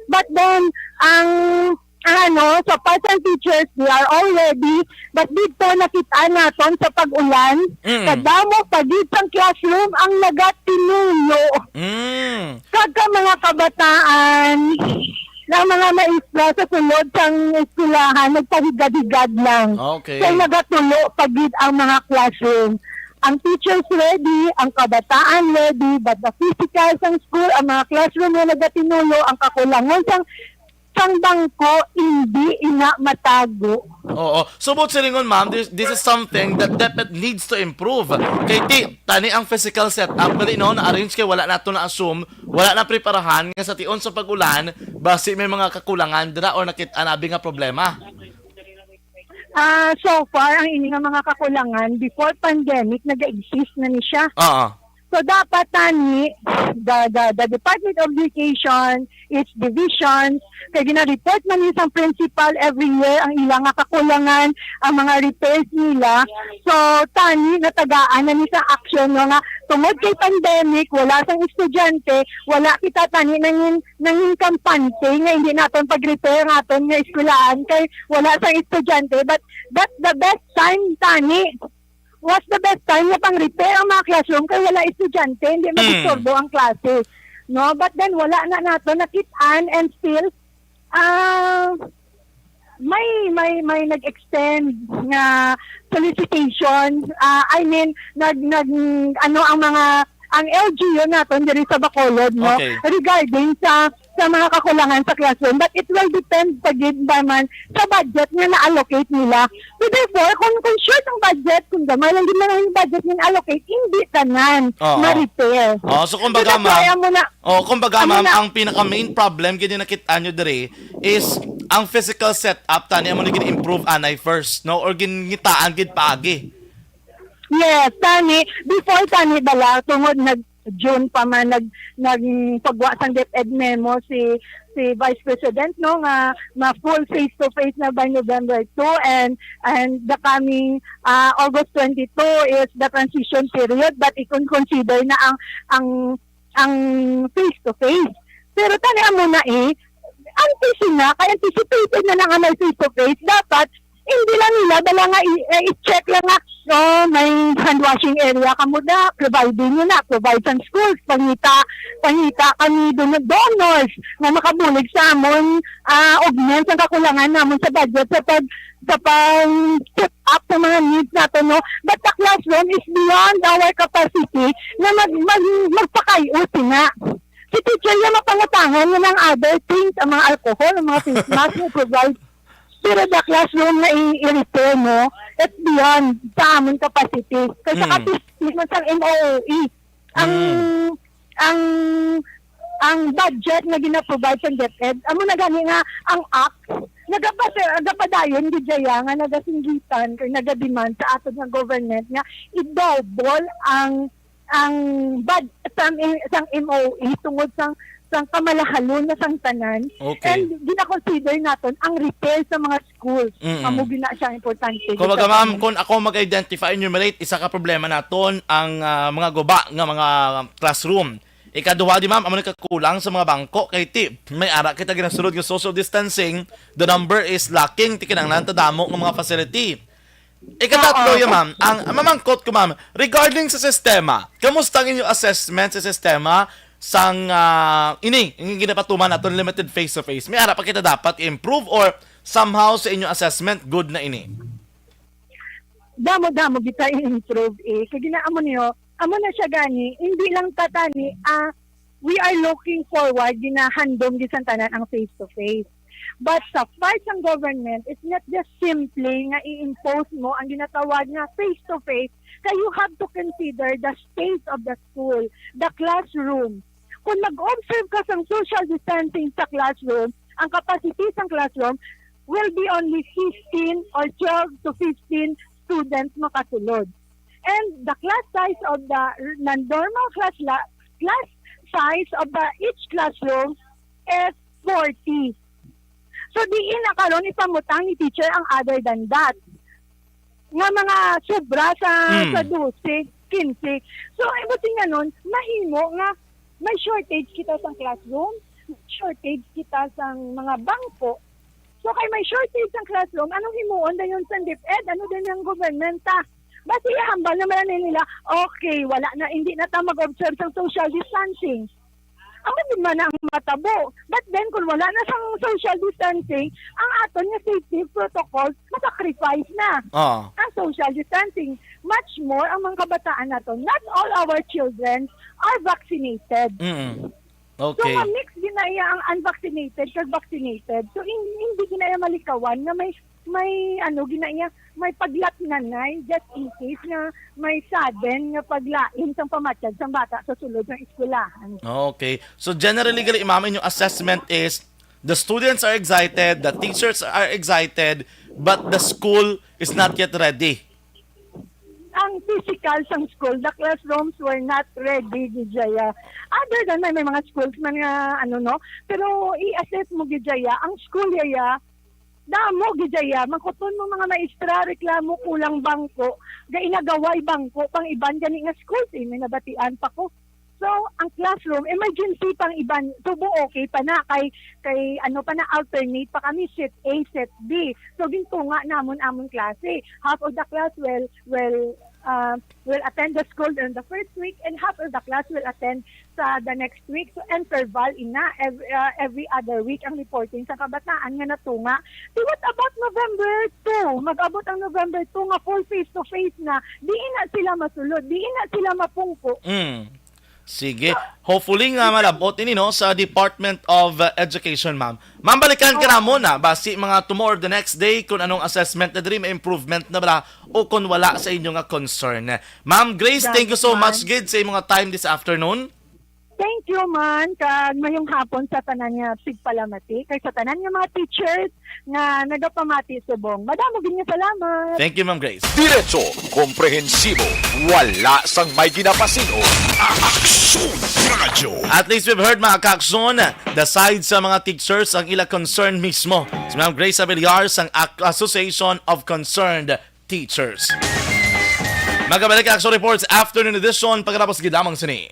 But then, ang ano, sa part sang teachers, they are all ready. But dito, nakita naton sa pag-ulan, mm, kadamo pa gid sang classroom ang nagatinulo. Mm. Kag ka mga kabataan, ang mga maestra sa sulod sang eskwelahan, nagpahigad-higad lang. Okay. Kay nagatulo pa gid ang mga classroom. Ang teachers ready, ang kabataan ready, but the physical sang school, ang mga classroom nga nagatinulo, ang kakulangon sang sang bangko, hindi ina matago. Oo. So, buot silingon, ma'am, this, this is something that definitely needs to improve. Kay ti, tani ang physical setup, gali, no, na-arrange kay wala nato na-assume, wala na preparahan nga sa tion sa pag-ulan, basi may mga kakulangan dira or nakit-, anabi nga problema. Ah, so far, ang ini nga mga kakulangan, before pandemic, nag-exist na ni siya. Oo. So, dapat tani, the, the, the Department of Education, its divisions, kay gina-report man ni sang principal every year ang ila nga kakulangan, ang mga repairs nila. So, tani, natagaan na ni sa action, no, nga tungod kay pandemic, wala sang estudyante, wala kita tani nangin, nangin kampante nga hindi naton pag-repair ang aton nga eskwelahan kay wala sang estudyante. But that's the best time, tani. Was the best time nga pang-repair ang mga classroom kay wala estudyante, hindi Mm. mag-istorbo ang klase. No? But then, wala na nato nakit-an and still, ah, may, may, may nag-extend nga solicitation, ah, I mean, nag, nag, ano, ang mga, ang L G U naton diri sa Bacolod, no? Okay. Regarding sa, sa mga kakulangan sa classroom, but it will depend pa gid naman sa budget nga na-allocate nila. So therefore, kung, kung short ang budget, kung gamay lang gid man ang budget nga na-allocate, hindi tanan Oo. ma-repair. Oh, so kumbaga, So that's why ma'am, amo na, oh, kumbaga, amo ma'am, na. ang pinaka main problem gid nga nakita nyo diri is ang physical setup tani amo ni gin-improve anay first, no? Or gingitaan gid paagi. Yes, tani, before tani bala, tungod nag June pa man nag nagpagwa sang DepEd memo si si Vice President, no, nga ma full face to face na by November two, and and the coming, ah, August twenty-two is the transition period, but i-consider na ang ang ang face to face. Pero tani amo na, eh, anti sina, kay anticipated na na nga may face to face, dapat hindi lang nila bala nga i-, eh, i-check lang nga, "Oh, may hand washing area kamo da, providing nyo na, provide sang schools, pangita, pangita kami don-, donors nga makabulig sa amon, ah, augment sang kakulangan namon sa budget sa pag, sa pag set up sa mga needs nato, no? But the classroom is beyond our capacity na mag, mag, magpakay-o sina." Si teacher nga mapangutangan nga ng other things, ang mga alcohol, ang mga face mask, mo provide. Pero the classroom nga i-, i-repair mo, it's beyond sa amon capacity. Kay sa Mm. capacity mo sang M O O E. Ang, Mm. ang, ang budget nga gina-provide sa DepEd, amo na gani nga ang act, nagapa-, nagapadayon gid siya nga nagasinggitan kay nagademand sa aton nga government nga i-double ang, ang budget sang, sang M O E tungod sang, sang kamalahalon na sang tanan. Okay. And gina-consider naton ang repair sa mga schools. Mm-mm. Amo gina siya importante. Kumbaga, Sa ma'am, kung ako mag-identify, enumerate, isa ka problema naton ang, ah, mga guba nga mga classroom. Ikaduha di, ma'am, amo nagkakulang sa mga bangko kay ti may ara kita ginasulod nga social distancing, the number is lacking, ti kinahanglan ta damo nga mga facility. Ikatatlo, Oo. ya, ma'am, ang mamangkot ko, ma'am, regarding sa sistema, kamusta ang inyong assessment sa sistema sang, ah, ini, ang ginapatuman naton limited face to face? May ara pa kita dapat i-improve or somehow sa inyong assessment, good na ini? Damo-damo kita i-improve, eh. Kay ginaamo niyo, amo na siya gani, hindi lang ta tani, ah, we are looking forward, ginahandom gid sang tanan ang face to face. But sa part sang government, it's not just simply nga i-impose mo ang ginatawag nga face to face, kay you have to consider the space of the school, the classroom. Kung mag-observe ka sang social distancing sa classroom, ang capacity sang classroom will be only fifteen or twelve to fifteen students makasulod. And the class size of the non-normal class la-, class size of the each classroom is forty. So, diin na karon ipamutang ni teacher ang other than that nga mga sobra sa, Hmm. sa dose, quince. So, ibutang nga nun, mahimo nga may shortage kita sa classroom, shortage kita sa mga bangko. So, kay may shortage sa classroom, anong himuon dayon sa DepEd? Ano din ang government, ah? Basi ihambal naman na nila, okay, wala na, hindi na ta mag-observe sa social distancing. Amo din man ang matabo. But then, kung wala na sang social distancing, ang aton nga safety protocols, masacrifice na. Oo. Ang social distancing, much more ang mga kabataan naton. Not all our children are vaccinated. Mm. So, okay, ma-mix ginaya ang unvaccinated kag vaccinated. So, in-, hindi ginaya malikawan nga may, may, ano, ginaya, may paglatnanay, just in case nga may sudden nga paglain sang pamatyag sang bata sa sulod nga eskwelahan. Okay. So, generally, gali, ma'am, inyong assessment is the students are excited, the teachers are excited, but the school is not yet ready. Ang physical sang school, the classrooms were not ready, gid dya. Other than may, may mga schools man nga, ano, no? Pero i-assess mo, gid dya, ang school, yaya, damo, gid dya. Mangkuton mo mga maestra, reklamo, kulang bangko, gainagaway bangko, pang iban gani nga schools, eh, may nabatian pa ko. So, ang classroom, emergency pang iban, tubo okay pa na, kay, kay ano pa na, alternate pa kami, set A, set B. So, gintunga namon amon klase. Half of the class will, will, uh, will attend the school during the first week, and half of the class will attend sa the next week. So, interval ina, every, uh, every other week ang reporting sa kabataan nga natunga. So, what about November two? Mag-abot ang November two nga full face-to-face na. Diin na sila masulod, diin na sila mapungko. Mm. Sige. Hopefully nga malabot ini, no, sa Department of, uh, Education, ma'am. Ma'am, balikan ka na muna. Basi mga tomorrow or the next day kung anong assessment na diri, may improvement na bala o kung wala sa inyo nga concern. Ma'am Grace, thank you so much gid sa imong time this afternoon. Thank you, man. Kag mayong hapon sa tanan nga tigpalamati, kag sa tanan nga mga teachers nga nagapamati subong. Madamo gid nga salamat. Thank you, Ma'am Grace. Diretso, komprehensibo, wala sang may ginapasin-o. Aksyon Radio. At least we've heard, mga kaaksyon, the side sa mga teachers, ang ila concern mismo. Si Ma'am Grace Abeliar sang Ac-, Association of Concerned Teachers. Magabalik ang Aksyon Reports Afternoon Edition pagkatapos gid lamang sini.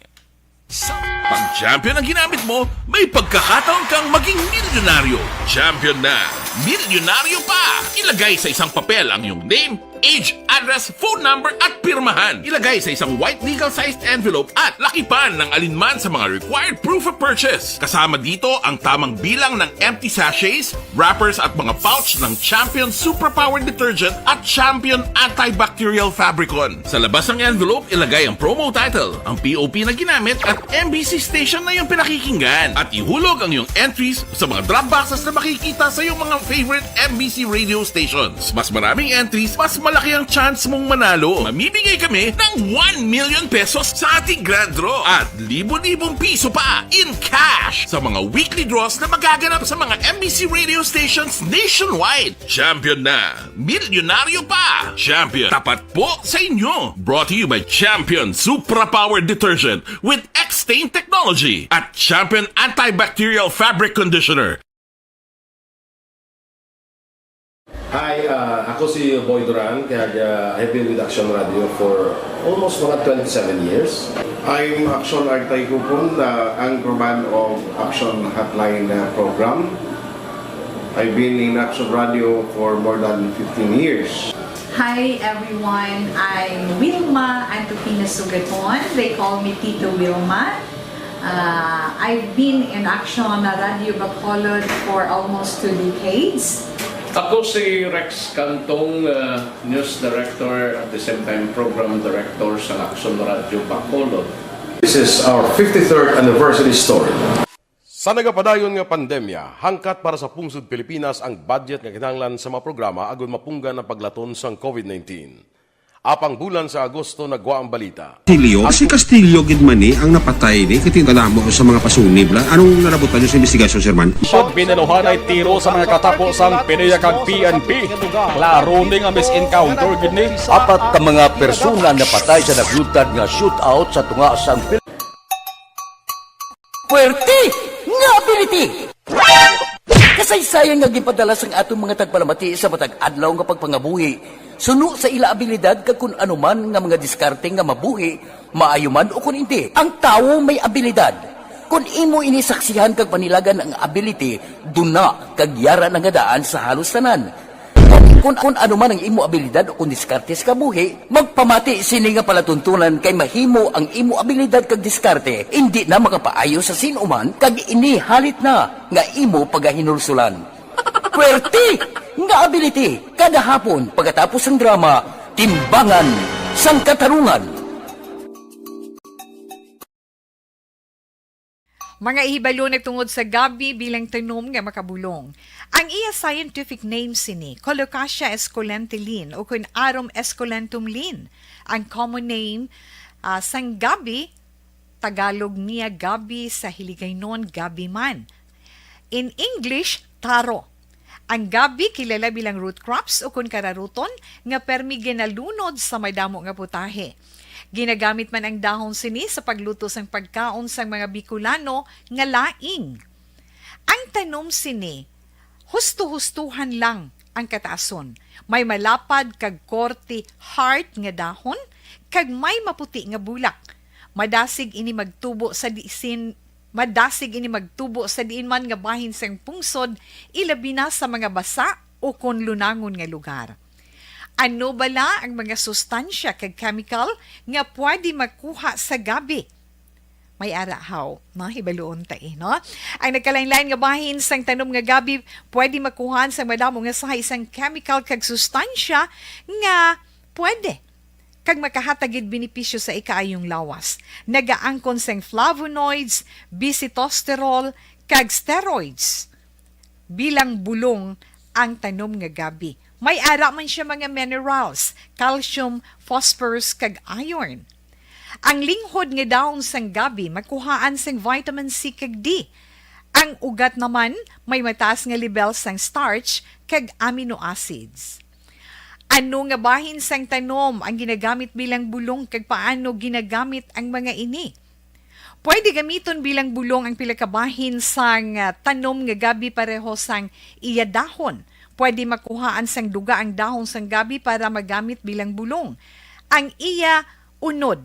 Pag champion ang ginamit mo, may pagkakataon kang maging milyonaryo. Champion na, milyonaryo pa! Ilagay sa isang papel ang iyong name, age, address, phone number, at pirmahan. Ilagay sa isang white legal-sized envelope at lakipan ng alinman sa mga required proof of purchase. Kasama dito ang tamang bilang ng empty sachets, wrappers, at mga pouch ng Champion Superpower Detergent at Champion Antibacterial Fabricon. Sa labas ng envelope, ilagay ang promo title, ang P O P na ginamit, at M B C station na iyong pinakikinggan. At ihulog ang iyong entries sa mga drop boxes na makikita sa iyong mga favorite M B C radio stations. Mas maraming entries, mas malaki ang chance mong manalo. Mamimigay kami ng one million pesos sa ating grand draw at libo-libong piso pa in cash sa mga weekly draws na magaganap sa mga M B C radio stations nationwide. Champion na! Milyonaryo pa! Champion, tapat po sa inyo! Brought to you by Champion Supra Power Detergent with X-Stain Technology at Champion Antibacterial Fabric Conditioner. Hi, ah, ako si Boy Duran, kag, ah, I've been with Action Radio for almost mga twenty-seven years. I'm Action Artay Kupon, the anchorman of Action Hotline, uh, program. I've been in Action Radio for more than fifteen years. Hi everyone, I'm Wilma Antupina Sugaton. They call me Tito Wilma. Uh, I've been in Action Radio Bacolod for almost two decades. Ako si Rex Cantong, uh, news director, at the same time program director sa Action Radio Bacolod. This is our fifty-third anniversary story. Sa nagapadayon nga pandemya, hangkat para sa pungsod Pilipinas ang budget nga kinahanglan sa mga programa agud mapunggan ang paglaton sang COVID nineteen. Apang bulan sa Agosto nagwa ang balita. Castillo, si Castillo gid man ni ang napatay ni, kay kadamo sa mga pasunib lang. Anong nalabutan niyo sa investigasyon, Sir Man? Pag binaluhan ay tiro sa mga katapo sang PDEA kag P N P. Klaro ni nga misencounter gid ni. Apat ka mga persona napatay sa naglutad nga shootout sa tunga sang Pil- Puwerte nga ability! Kasaysayan nga ginpadala sang aton mga tagpalamati sa matag adlaw nga pagpangabuhi, suno sa ila abilidad kag kun ano man nga mga diskarte nga mabuhi, maayo man o kun indi. Ang tawo may abilidad. Kun imo ini saksihan kag panilagan ang ability, duna kag yara na nga daan sa halos tanan. Kun, kun ano man ang imo abilidad o kun diskarte sa kabuhi, magpamati sini nga palatuntunan kay mahimo ang imo abilidad kag diskarte indi na makapaayo sa sin-o man kag ini halit na nga imo pagahinulsolan. Puwerte nga ability kada hapon pagkatapos sang drama, Timbangan sang Katarungan. Mga ihibalo na tungod sa gabi bilang tanom nga makabulong. Ang iya scientific name sini, Colocasia esculenta Lin, o kun Arum esculentum Lin. Ang common name, ah, sang gabi, Tagalog niya gabi, sa Hiligaynon gabi man. In English, taro. Ang gabi kilala bilang root crops o kun kararuton nga permi ginalunod sa madamo nga putahe. Ginagamit man ang dahon sini sa pagluto sang pagkaon sang mga Bicolano nga laing. Ang tanom sini, husto-hustuhan lang ang kataason. May malapad kag korte heart nga dahon kag may maputi nga bulak. Madasig ini magtubo sa disin, madasig ini magtubo sa diin man nga bahin sang pungsod, ilabi na sa mga basa o kon lunangon nga lugar. Ano bala ang mga sustansya kag chemical nga pwede makuha sa gabi? May ara haw, no? Hibaluon ta, eh, no? Ang nagkalain-lain nga bahin sang tanom nga gabi pwede makuhaan sang madamo nga sahay sang chemical kag sustansya nga pwede kag makahatag gid benepisyo sa ikaayong lawas. Nagaangkon sang flavonoids, bisitosterol, kag steroids bilang bulong ang tanom nga gabi. May ara man siya mga minerals, calcium, phosphorus, kag iron. Ang linghod nga dahon sang gabi makuhaan sang vitamin C kag D. Ang ugat naman may mataas nga lebel sang starch kag amino acids. Ano nga bahin sang tanom ang ginagamit bilang bulong kag paano ginagamit ang mga ini? Pwede gamiton bilang bulong ang pila ka bahin sang, ah, tanom nga gabi pareho sang iya dahon. Pwede makuhaan sang duga ang dahon sang gabi para magamit bilang bulong. Ang iya unod.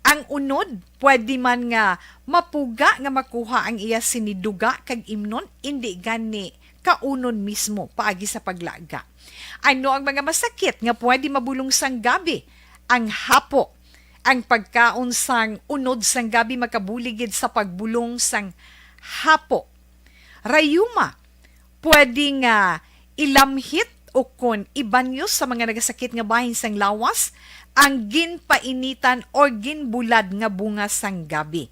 Ang unod, pwede man nga mapuga nga makuha ang iya sini duga kag imnon, indi gani kaunon mismo paagi sa paglaga. Ano ang mga masakit nga pwede mabulong sang gabi? Ang hapo. Ang pagkaon sang unod sang gabi makabulig gid sa pagbulong sang hapo. Rayuma, pwede nga ilamhit o kon ibanyo sa mga nagasakit nga bahin sang lawas ang ginpainitan o ginbulad nga bunga sang gabi.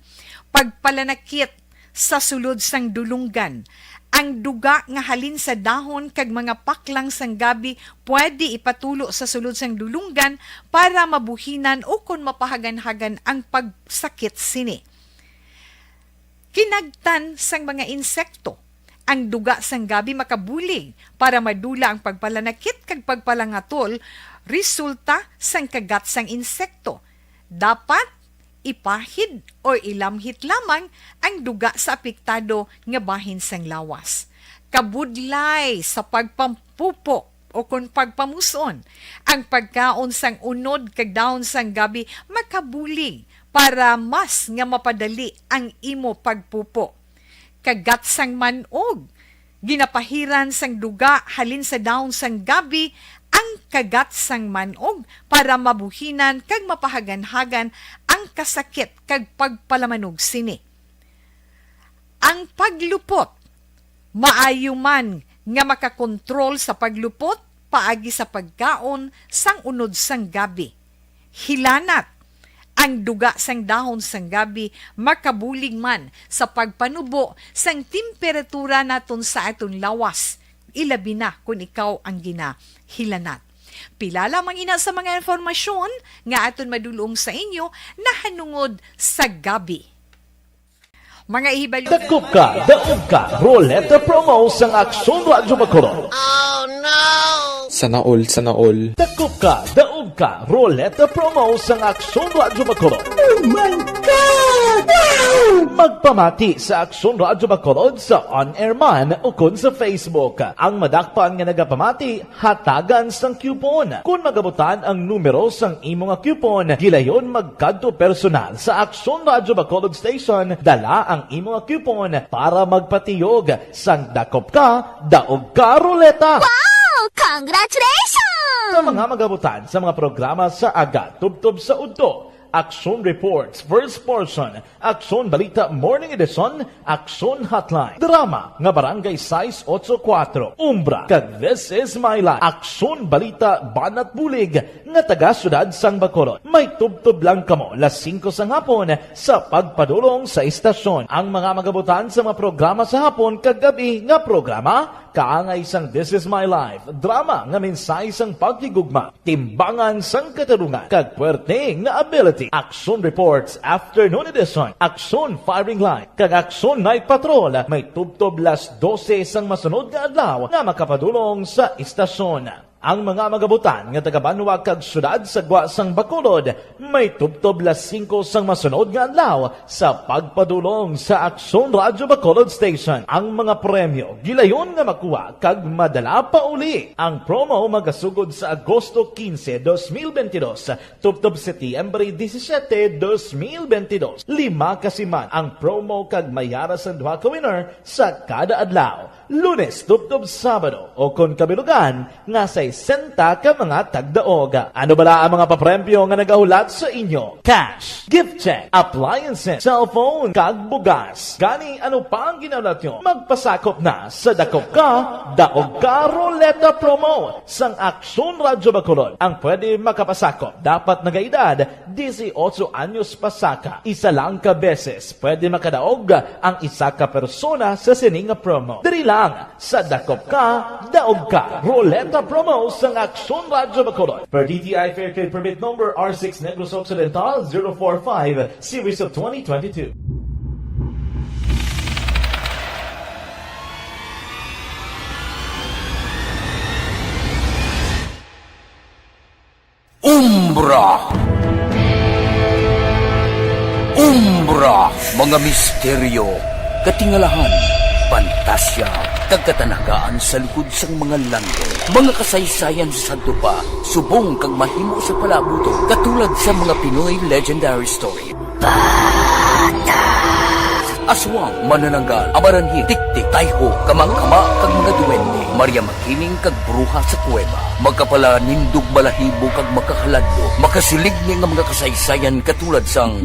Pagpalanakit sa sulod sang dulunggan. Ang duga nga halin sa dahon kag mga paklang sang gabi pwede ipatulo sa sulod sang dulunggan para mabuhinan o kon mapahaganhagan ang pagsakit sini. Kinagtan sang mga insekto. Ang duga sang gabi makabulig para madula ang pagpalanakit kag pagpalangatol resulta sang kagat sang insekto. Dapat ipahid o ilamhit lamang ang duga sa apektado nga bahin sang lawas. Kabudlay sa pagpampupo o kon pagpamus-on. Ang pagkaon sang unod kag dahon sang gabi makabulig para mas nga mapadali ang imo pagpupo. Kagat sang man-og. Ginapahiran sang duga halin sa dahon sang gabi ang kagat sang man-og para mabuhinan kag mapahaganhagan ang kasakit kag pagpalamanog sini. Ang paglupot. Maayo man nga makakontrol sa paglupot paagi sa pagkaon sang unod sang gabi. Hilanat. Ang duga sang dahon sang gabi makabulig man sa pagpanubo sang temperatura naton sa aton lawas, ilabi na kon ikaw ang ginahilanat. Pila lamang ina sa mga impormasyon nga aton madulong sa inyo nahanungod sa gabi. Mga ihibalo. Dakop ka, daog ka, Roleta Promo sang Aksyon Radyo Bacolod. Sana all, sana all. Dakop ka, daog ka, Roleta Promo sang Aksyon Radyo Bacolod. Oh my God! Wow! Magpamati sa Aksyon Radyo Bacolod sa on-air man o kon sa Facebook. Ang madakpan nga nagapamati, hatagan sang coupon. Kon magabutan ang numero sang imo nga coupon, gilayon magkadto personal sa Aksyon Radyo Bacolod Station, dala ang imo nga coupon para magpatiyog sang dakop ka, daog ka, Roleta! Wow! Congratulations! Sa mga magabutan sa mga programa sa aga tubtob sa udto, Aksyon Reports, First Portion, Aksyon Balita Morning Edition, Aksyon Hotline, drama nga Barangay sais ocho kuwatro, Umbra, kag This Is My Life, Aksyon Balita Banat Bulig, nga taga Siyudad sang Bacolod. May tubtob lang kamo las singko sang hapon sa pagpadulong sa istasyon. Ang mga magabutan sa mga programa sa hapon kag gab-i nga programa, kaangay sang This Is My Life, drama nga mensahe sang paghigugma, timbangan sang katarungan, kag puwerte nga ability. Aksyon Reports, Afternoon Edition, Aksyon Firing Line, kag Aksyon Night Patrol, may tubtob las dose sang masunod nga adlaw nga makapadulong sa istasyon. Ang mga magabutan nga taga-banwa kag siyudad sa gwa sang Bacolod may tubtob las singko sang masunod nga adlaw sa pagpadulong sa Aksyon Radyo Bacolod Station. Ang mga premyo gilayon nga makuha kag madala pa uli. Ang promo magasugod sa Agosto quince, dos mil veintidós, tubtob Setyembre disisiete, dos mil veintidós. Lima ka siman ang promo kag may ara sang duha ka winner sa kada adlaw. Lunes tubtob Sabado, o kon kabilugan, nga sesenta ka mga tagdaog. Ano bala ang mga papremyo nga nagahulat sa inyo? Cash, gift check, appliances, cellphone, kag bugas. Gani, ano pa ang ginahulat nyo? Magpasakop na sa Dakop Ka, Daog Ka Roleta Promo sang Aksyon Radyo Bacolod. Ang pwede makapasakop dapat nagaedad dieciocho anyos pasaka. Isa lang ka beses pwede makadaog ang isa ka persona sa sini nga promo. Diri lang sa Dakop Ka, Daog Ka Roleta Promo sang Aksyon Radyo Bacolod. Per D T I Fair Trade Permit Number R six Negros Occidental zero four five, Series of twenty twenty-two. Umbra. Umbra, mga misteryo, katingalahan, pantasya, kag katanagaan sa likod sang mga landong. Mga kasaysayan sa sadto pa, subong kag mahimo sa palabuton, katulad sa mga Pinoy legendary story. Aswang, manananggal, amaranhil, tiktik, tayho, kama-kama, kag mga duwende, Maria Makiling, kag bruha sa kuweba. Makapalanindog, balahibo, kag makahaladlo, makasilig ni nga mga kasaysayan katulad sang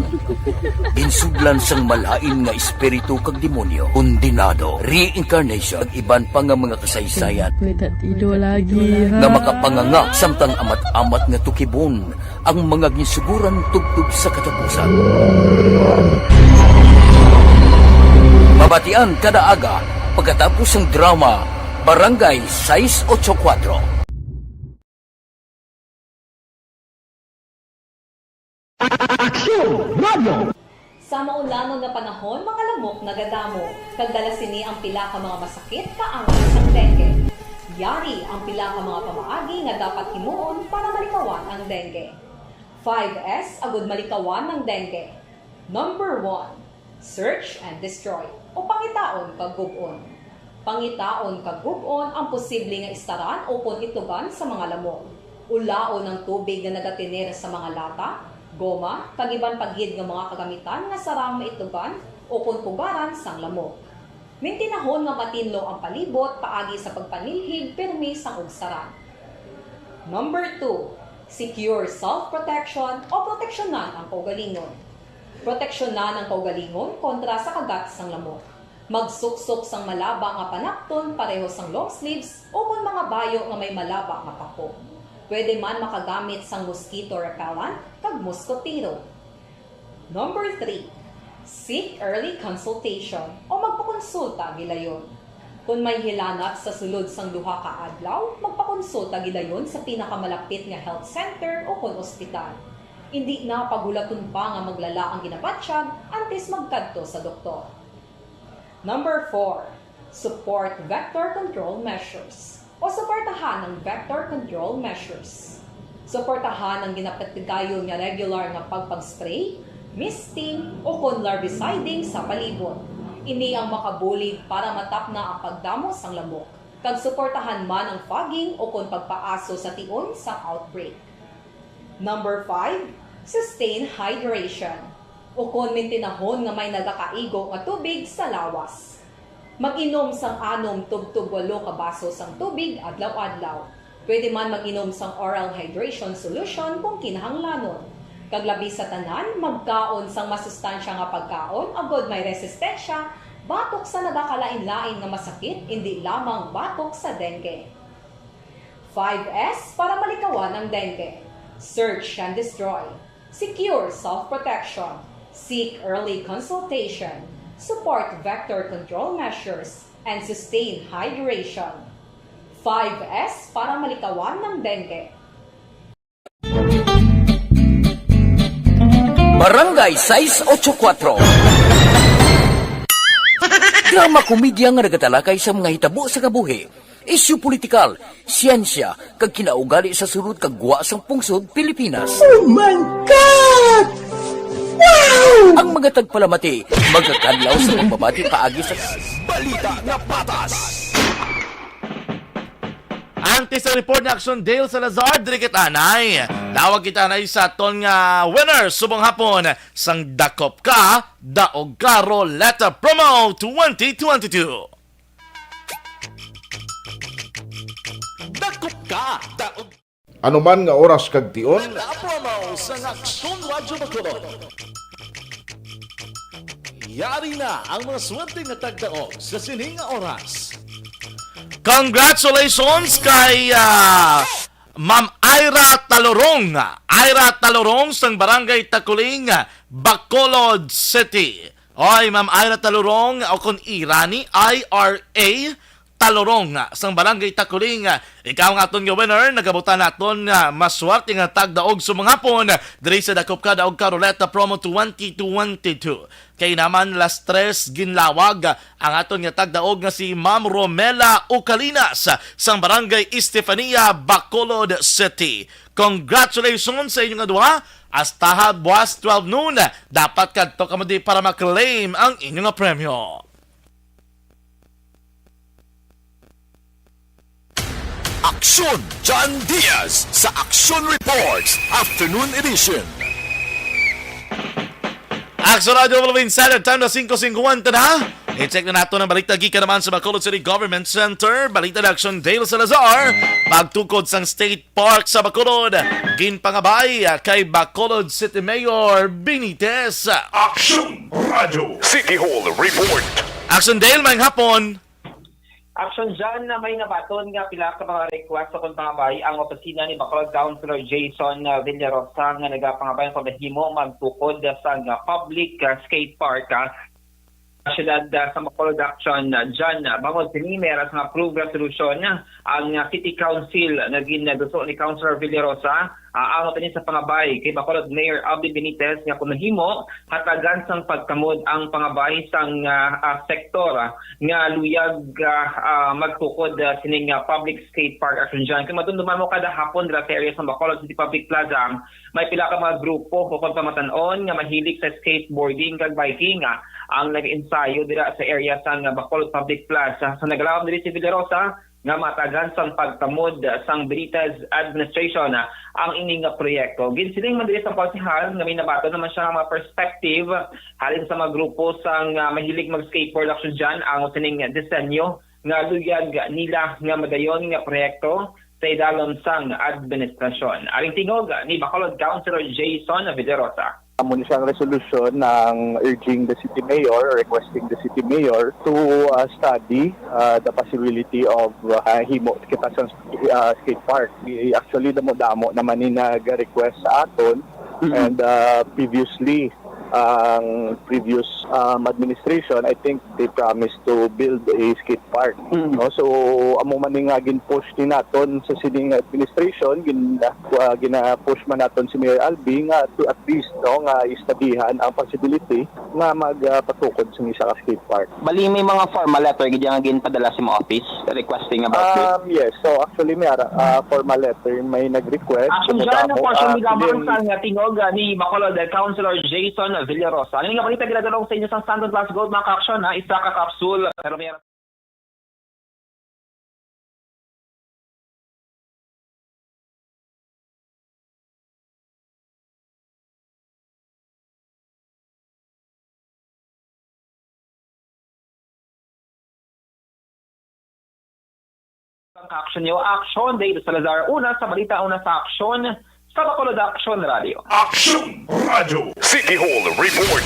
ginsudlan sang malain nga espiritu kag demonyo, kondenado, reincarnation, kag iban pa nga mga kasaysayan May tatido lagi, ha? nga makapanganga samtang amat-amat nga tukibon ang mga ginsuguran tubtob sa katapusan. Mabatian kada aga pagkatapos sang drama Barangay sais ocho kuwatro. Aksyon Radio! Sa maulanon nga panahon, mga lamok nagadamo, kag dala sini ang pila ka mga masakit kaangay sang dengue. Yari ang pila ka mga pamaagi nga dapat himuon para malikawan ang dengue. Five S agud malikawan ang dengue. Number one, search and destroy, o pangitaon kag gub-on. Pangitaon kag gub-on ang posible nga istaran ukon itlogan sa mga lamok. Ulaon ang tubig nga nagatener sa mga lata, goma, kag iban pa gid nga mga kagamitan nga sarang maitlogan ukon pugaran sang lamok. Mintinahon nga matinlo ang palibot paagi sa pagpanilhig pirmi sang ugsaran. Number two, secure self-protection o proteksyonan ang kaugalingon. Proteksyonan ang kaugalingon kontra sa kagat sang lamok. Magsuksok sang malaba nga panapton pareho sang long sleeves ukon mga bayo nga may malaba nga pako. Pwede man makagamit sang mosquito repellent kag moskitero. Number three, seek early consultation o magpakonsulta gilayon. Kon may hilanat sa sulod sang duha ka adlaw, magpakonsulta gilayon sa pinakamalapit nga health center ukon ospital. Indi na paghulaton pa nga maglala ang ginabatyag antes magkadto sa doktor. Number four, support vector control measures o suportahan ang vector control measures. Suportahan ang ginapatigayon nga regular nga pagpag-spray, misting, ukon larviciding sa palibot. Ini ang makabulig para matapna ang pagdamo sang lamok, kag suportahan man ang fogging ukon pagpaaso sa tion sang outbreak. Number five, sustain hydration, ukon mintinahon nga may nagakaigo nga tubig sa lawas. Mag-inom sang anom tubtob walo ka baso sang tubig adlaw-adlaw. Pwede man mag-inom sang oral hydration solution kung kinahanglanon. Kag labi sa tanan, magkaon sang masustansya nga pagkaon agod may resistensya batok sa nagakalain-lain nga masakit, indi lamang batok sa dengue. Five S para malikawan ang dengue. Search and destroy. Secure self-protection. Seek early consultation. Support vector control measures and sustain hydration. Five S para malikawan ng dengue. Barangay sais ocho kuwatro. Drama komedya nga nagatalakay sa mga hitabo sa kabuhi, isyu politikal, siyensya, kag kinaugali sa sulod kag gwa sang pungsod Pilipinas. Oh my God! Wow! Ang mga tagpalamati magakadlaw sa pagbabati paagi sa Balita nga Patas. Antes sa report ni Action Dale Salazar, diri kita anay. Tawag kita anay sa aton nga winner subong hapon sang Dakop Ka, Daog Ka Roleta Promo twenty twenty-two. Dakop Ka, Daog Ano man nga oras kag tion. Ang promo sa Aksyon Radyo Bacolod. Yari na ang mga swerte nga tagdaog sa sining nga oras. Congratulations kay, ah, Ma'am Ira Talurong. Ira Talurong sang Barangay Takuling, Bacolod City. Oy, Ma'am Ira Talurong, o kon Ira ni, I R A Talurong, sang Barangay Takuling. Ikaw nga aton nga winner, nagabutan naton nga maswerte nga tagdaog sa mga hapon diri sa Dakop Ka Daog Ka Roleta Promo twenty twenty-two. Kay naman las tres ginlawag ang aton nga tagdaog nga si Ma'am Romela Ucalinas sang Barangay Estefania, Bacolod City. Congratulations sa inyo nga duha. Hasta buwas twelve noon, dapat kadto kamo di para ma-claim ang inyo nga premyo. Aksyon, John Diaz sa Aksyon Reports Afternoon Edition. Aksyon Radio Philippine Standard Time na singko singkwenta na. I-check na nato ang balita gikan naman sa Bacolod City Government Center. Balita ni Action Dale Salazar. Pagtukod sang State Park sa Bacolod, ginpangabay kay Bacolod City Mayor Benitez. Aksyon Radio City Hall Report. Action Dale, maayong hapon. Action John, na may nabaton nga pila ka mga request sa pagpangabay ang opisina ni Bacolod Councilor Jason, ah, Villarosa nga nagapangabay ang pagahimo magtukod sa nga public, ah, skate park, ah, sa siyudad, ah, sa Bacolod. Action, ah, John, ah, bangod sini may ara sang approved resolution, ah, ang, ah, City Council nga ginduso ni Councilor Villarosa. Ah, ang opinis sa pangabay kay Bacolod Mayor Abby Benitez nga kung mahimo, hatagan sang pagtamod ang pangabay sang, ah, ah, sektor, ah, nga luyag, ah, ah, magtukod, ah, sining, ah, public skate park. Action John, kung madumduman mo, kada hapon dira sa area sang Bacolod City Public Plaza, may pila ka mga grupo o kon pamatan-on nga mahilig sa skateboarding kag biking, ah, ang nag-ensayo dira sa area sang, ah, Bacolod Public Plaza. Sa nagalawom diri si Villarosa, nga matagan sang pagtamod sang Benitez administration ang ini nga proyekto. Ginsiling man diri sang konsehal nga may nabaton naman siya nga mga perspective halin sa mga grupo sang, ah, mahilig mag-skateboard. Action John, ang sining disenyo nga luyag nila nga madayon nga proyekto sa idalom sang administrasyon. Aring tingog ni Bacolod Councilor Jason Villarosa. Amo ni siyang resolusyon ng urging the city mayor, requesting the city mayor to, uh, study, uh, the possibility of, uh, himo kita sa, uh, skate park. I-, actually, damo-damo naman ni nag-request sa aton. Mm. And, uh, previously, ang previous, um, administration, I think they promised to build a skate park. Mm. No? So, amo man ni nga gin-push ni naton sa sining administration, gin-, uh, gina-push man naton si Mayor Albi nga to at least, no, nga istudihan ang possibility nga mag, ah, patukod sa isa ka skate park. Bali, may mga formal letter gid nga ginpadala sa imong office requesting about this? Um, yes. So, actually, may ara, ah, formal letter, may nag-request. Action John, damo, portion ah, ni Gabang sa nga tingog, ah, ni Bacolod Councilor Jason Villarosa. Ang nga balita ginadulong sa inyo sa Standard Plus Gold, mga ka-action, ha, isa ka kapsul. Pero may Ang action niyo, action, Dave Salazar. Una sa balita, una sa action, Sa Bacolod Action Radio. Action Radio. City Hall Report.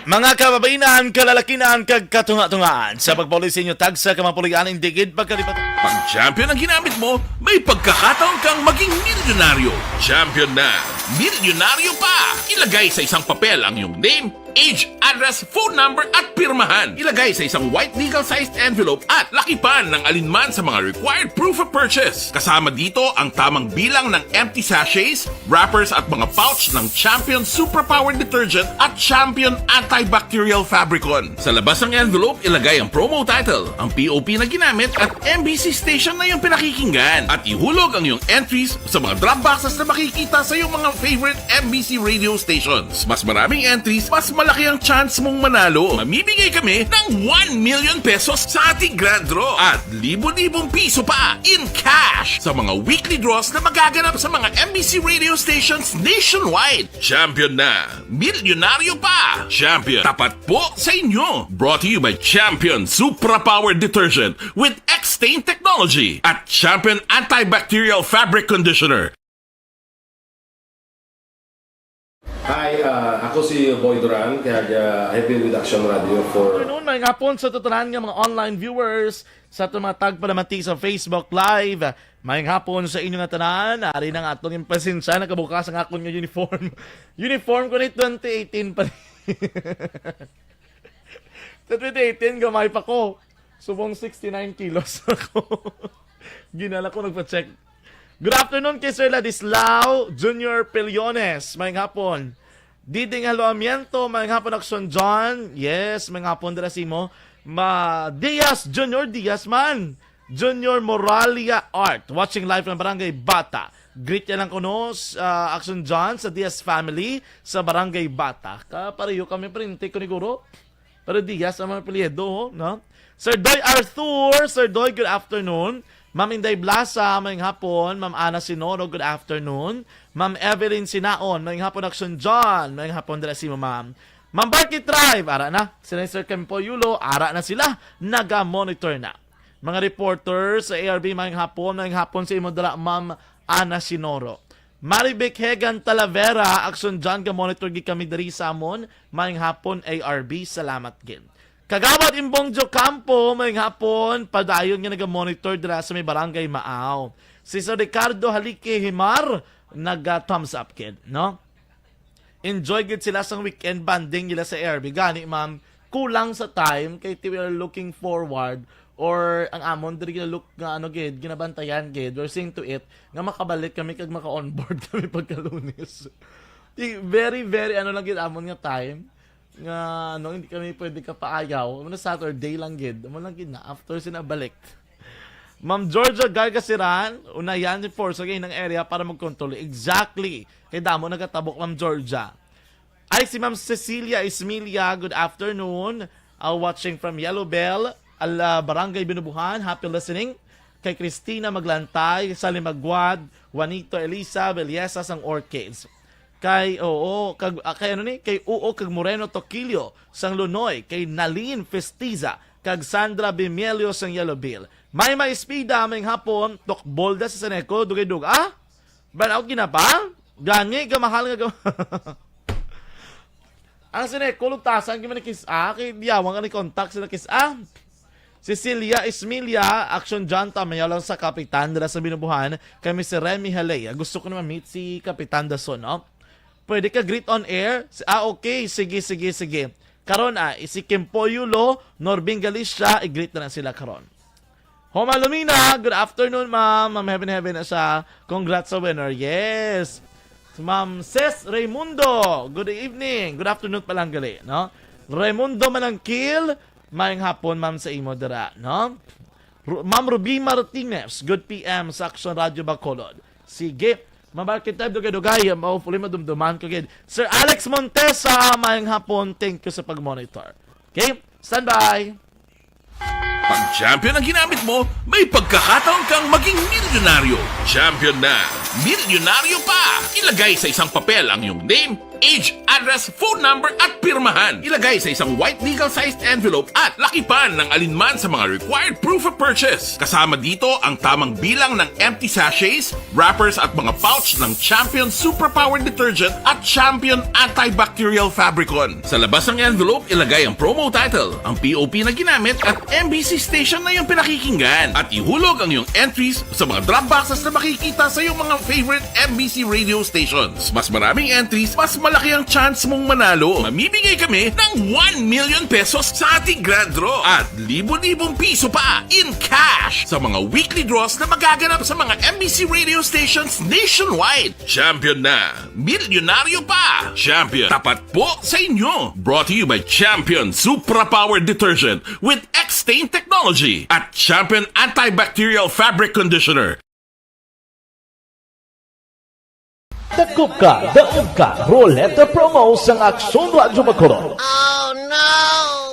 Mga kababainan, kalalakinan, kag katunga-tungaan, sa pagpauli sa inyo tagsa ka mga puloy-aning digid pagkalipat. Pag champion ang ginamit mo, may pagkakataon kang maging milyonaryo. Champion na, milyonaryo pa! Ilagay sa isang papel ang iyong name, age, address, phone number, at pirmahan. Ilagay sa isang white legal-sized envelope at lakipan ng alinman sa mga required proof of purchase. Kasama dito ang tamang bilang ng empty sachets, wrappers, at mga pouch ng Champion Suprapower Detergent at Champion Antibacterial Fabricon. Sa labas ng envelope, ilagay ang promo title, ang P O P na ginamit, at M B C station na iyong pinakikinggan. At ihulog ang iyong entries sa mga drop boxes na makikita sa iyong mga favorite M B C radio stations. Mas maraming entries, mas malaki ang chance mong manalo. Mamimigay kami ng one million pesos sa ating grand draw at libo-libong piso pa in cash sa mga weekly draws na magaganap sa mga M B C radio stations nationwide. Champion na! Milyonaryo pa! Champion, tapat po sa inyo! Brought to you by Champion Supra Power Detergent with X-Stain Technology at Champion Antibacterial Fabric Conditioner. Hi, ah, ako si Boy Duran, kag, ah, I've been with Action Radio for Afternoon, maayong hapon sa tanan nga mga online viewers, sa aton mga tagpalamati sa Facebook Live. Maayong hapon sa inyo nga tanan. Ari na nga aton yung pasensya, nakabukas ang akon nga uniform. Uniform ko ni twenty eighteen pa. Sa twenty eighteen, gamay pa ko. Subong sixty-nine kilos ako. Ginala ko nagpa-check. Good afternoon kay Sir Ladislao Junior Pillones. Maayong hapon. Diding Haloamiento, maayong hapon, Action John. Yes, maayong hapon dira sa imo. Ma Diaz Junior Diaz man. Junior Moralia Art, watching live from Barangay Bata. Greet niya lang kuno, ah, Action John sa Diaz family sa Barangay Bata. Kapareho kami, printi ko ni Guro. Pero Diaz ang mga apelyido, ho, no? Sir Doy Arthur, Sir Doy, good afternoon. Ma'am Inday Blasa, maayong hapon. Ma'am Ana Sinoro, good afternoon. Ma'am Evelyn Sinaon, maayong hapon, Action John. Maayong hapon dira sa imo, ma'am. Ma'am Barky Tribe, ara na. Sila ni Sir Kempo Yulo, ara na sila. Naga-monitor na. Mga reporter sa A R B, maayong hapon. Maayong hapon sa imo dira, Ma'am Ana Sinoro. Marivic Hegan Talavera, Action John, ga-monitor gid kami diri sa amon. Maayong hapon, A R B. Salamat gid. Kagawad Imbong Jocampo, maayong hapon. Padayon nga naga-monitor dira sa may Barangay Maaw. Si Sir Ricardo Halike Himar, naga-thumbs up gid, no? Enjoy gid sila sang weekend bonding nila sa A R B. Gani, ma'am, kulang sa time kay ti we are looking forward or ang amon diri gina-look nga ano gid, ginabantayan gid, we're seeing to it nga makabalik kami kag maka-onboard kami pagka Lunes. Ti, very, very ano lang gid amon nga time nga ano, hindi kami pwede kapaayaw. Ano, Saturday lang gid. Amo lang gid na after sina balik. Ma'am Georgia Gargasiran, unayan ni Force again ang area para magkontrol. Exactly. Kay damo nagatabok, Ma'am Georgia. Ay, si Ma'am Cecilia Ismilia, good afternoon. Uh, watching from Yellow Bell, ala, Barangay Binubuhan, happy listening. Kay Christina Maglantay, Sally Magwad, Juanito Elisa, Belleza sang Orchids. Kay, oo, kag, ah, kay ano ni? Kay Uo kag Moreno Toquillo, sang Lunoy, kay Nalin Festiza, kag Sandra Bimielio sang Yellow Bill. May Maespida, maayong hapon, tukbol da sa Seneco, dugay-dug-, ah? Banaw ginapa? Gani, gamahal nga gam-, Ang Seneco, lugtasan, kay manikis, ah, kay diyawan ka ni contact sila kis, ah? Cecilia Ismilia, Action John, tamayaw lang sa kapitan dira sa Binubuhan, kami si Remy Haley. Gusto ko na ma-meet si Kapitan Dason, no? Pwede ka greet on air? Si, ah, okay. Sige, sige, sige. Karon, ah, si Kimpo Yulo, Norbin Galicia, i-greet na lang sila karon. Homa Lumina, good afternoon, ma'am. Ma'am, heaven, heaven na siya. Congrats sa winner. Yes. Ma'am Ses Raimundo, good evening. Good afternoon pa lang gali, no? Raimundo Manangkil, maayong hapon, ma'am, sa imo dira, no? Ru-, Ma'am Ruby Martinez, good P M sa Action Radio Bacolod. Sige, mamarket time, dugay-dugay, hopefully madumduman ko gid. Sir Alex Montesa, maayong hapon, thank you sa pag-monitor. Okay, standby. Pag champion ang ginamit mo, may pagkakataon kang maging milyonaryo. Champion na, milyonaryo pa! Ilagay sa isang papel ang iyong name, age, address, phone number, at pirmahan. Ilagay sa isang white legal-sized envelope at lakipan ng alinman sa mga required proof of purchase. Kasama dito ang tamang bilang ng empty sachets, wrappers, at mga pouch ng Champion Suprapower Detergent at Champion Antibacterial Fabricon. Sa labas ng envelope, ilagay ang promo title, ang P O P na ginamit, at M B C station na iyong pinakikinggan. At ihulog ang iyong entries sa mga drop boxes na makikita sa iyong mga favorite M B C radio stations. Mas maraming entries, mas malaki ang chance mong manalo. Mamimigay kami ng one million pesos sa ating grand draw at libo-libong piso pa in cash sa mga weekly draws na magaganap sa mga M B C radio stations nationwide. Champion na! Milyonaryo pa! Champion, tapat po sa inyo! Brought to you by Champion Supra Power Detergent with X-Stain Technology at Champion Antibacterial Fabric Conditioner. Dakop ka, daog ka, Roleta Promo sang Aksyon Radyo Bacolod.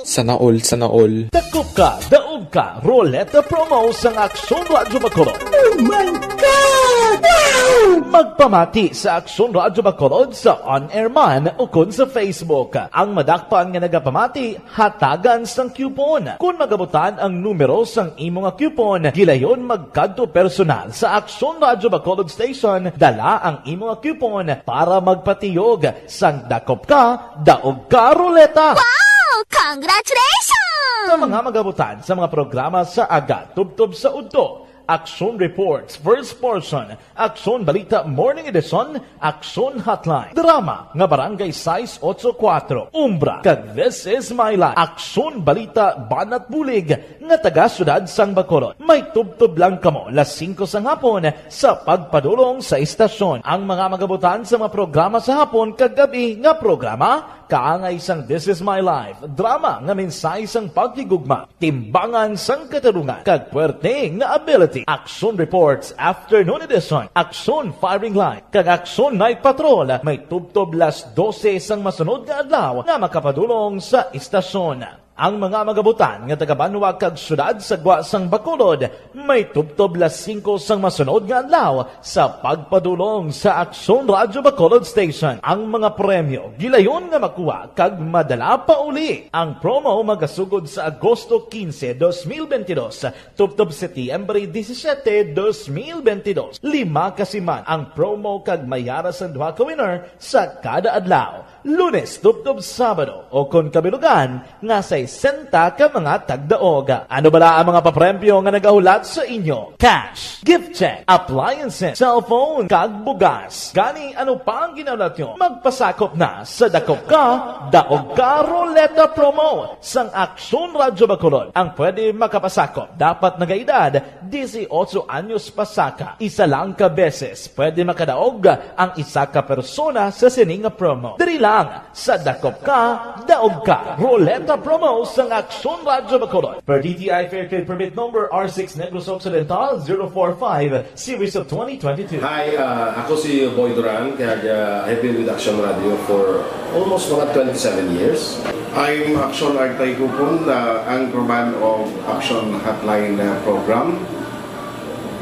Sana all, sana all. Dakop ka, daog ka, Roleta Promo sang Aksyon Radyo Bacolod. Oh my God! Wow! Magpamati sa Aksyon Radyo Bacolod sa on-air man ukon sa Facebook. Ang madakpan nga nagapamati, hatagan sang coupon. Kon magabutan ang numero sang imo nga coupon, gilayon magkadto personal sa Aksyon Radyo Bacolod Station, dala ang imo nga coupon para magpatiyog sang Dakop Ka, Daog Ka Roleta. Wow! Congratulations! Sa mga magabutan sa mga programa sa aga tubtob sa udto, Aksyon Reports, first portion, Aksyon Balita Morning Edition, Aksyon Hotline, drama nga Barangay sais ocho kuatro, Umbra, kag This Is My Life, Aksyon Balita Banat Bulig, nga taga Siyudad sang Bacolod. May tubtob lang kamo las singko sang hapon sa pagpadulong sa istasyon. Ang mga magabutan sa mga programa sa hapon kag gab-i nga programa, kaangay sang This Is My Life, drama nga mensahe sang paghigugma, timbangan sang katarungan, kag puwerte nga ability. Action Reports, Afternoon Edition, Action Firing Line, kag Action Night Patrol may tubtob las dose sang masunod nga adlaw nga makapadulong sa istasyon. Ang mga magabutan nga taga-banwa kag siyudad sa gwa sang Bacolod may tubtob las singko sang masunod nga adlaw sa pagpadulong sa Aksyon Radyo Bacolod Station. Ang mga premyo gilayon nga makuha kag madala pa uli. Ang promo magasugod sa Agosto quince, dos mil veintidós, tubtob Setyembre disisiete, dos mil veintidós. Lima ka siman ang promo kag may ara sang duha ka winner sa kada adlaw. Lunes tubtob Sabado, o kon kabilugan nga sesenta ka mga tagdaog. Ano bala ang mga papremyo nga nagahulat sa inyo? Cash, gift check, appliances, cellphone, kag bugas. Gani, ano pa ang ginahulat nyo? Magpasakop na sa Dakop Ka, Daog Ka Roleta Promo sang Aksyon Radyo Bacolod. Ang pwede makapasakop dapat nagaedad disiotso anyos pasaka. Isa lang ka beses pwede makadaog ang isa ka persona sa sini nga promo. Diri lang sa Dakop Ka, Daog Ka Roleta Promo sang Aksyon Radyo Bacolod. Per D T I Fair Trade Permit Number R six Negros Occidental zero four five, Series of twenty twenty-two. Hi, uh, ako si Boy Duran, kag, uh, I've been with Action Radio for almost mga twenty-seven years. I'm Action Artay Kupon, uh, anchorman of Action Hotline, uh, program.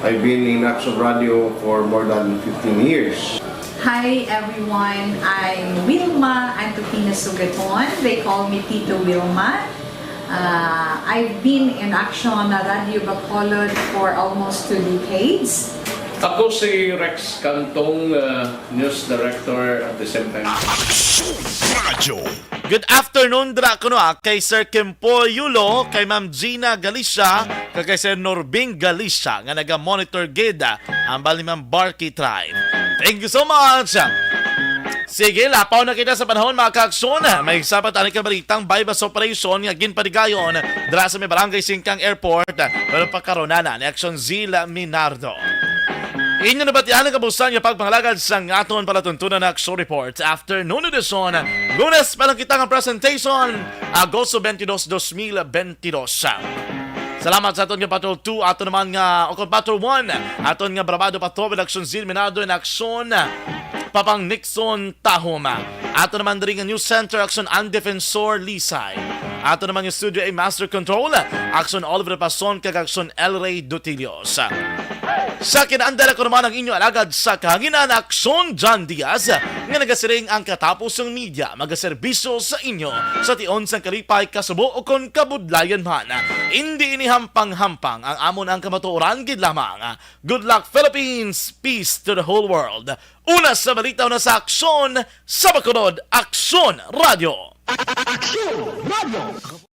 I've been in Action Radio for more than fifteen years. Hi everyone, I'm Wilma Antupina Sugaton. They call me Tito Wilma. Uh, I've been in Action Radio Bacolod for almost two decades. Ako si Rex Cantong, uh, news director at the same time. Radyo. Good afternoon dira kuno, ah, kay Sir Kimpo Yulo, kay Ma'am Gina Galicia, kag kay Sir Norbing Galicia nga naga-monitor gid, ah, ang bali Ma'am Barky Tribe. Thank you so much. Sige, lapaw na kita sa panahon, mga kaaksyon. May isa pa tani ka balitang buy-bust operation nga ginpatigayon dira sa may Barangay Singkang Airport, pero pagkarunana ni Aksyon Zila Minardo. Inyo nabatian ang kabusan nga pagpangalagad sa aton palatuntunan na Aksyon Report Afternoon Edition. Lunes pa lang kita nga presentation, Agosto twenty-two, dos mil twenty-two. Salamat sa aton nga Patrol two, ato naman nga, o kon Patrol one, aton nga Brabado Patrol, Aksyon Zil Minado, and Aksyon Papang Nixon Tahom. Ato naman diri nga News Center, Aksyon Ang Defensor Lisay. Ato naman nga Studio A Master Control, Aksyon Oliver Pason, kag Aksyon El Rey Dutillos. Sa kinaandal, ako naman ang inyo alagad sa kahanginan, Akson John Diaz, nga nagasiring ang katapusang media magaserbisyo sa inyo sa tion sang kalipay, kasubo, ukon kabudlayan man. Indi ini hampang-hampang, ang amon ang kamatuoran gid lamang. Good luck, Philippines! Peace to the whole world! Una sa balita, una sa Akson, sa Bacolod, Akson Radio. Akson Radio.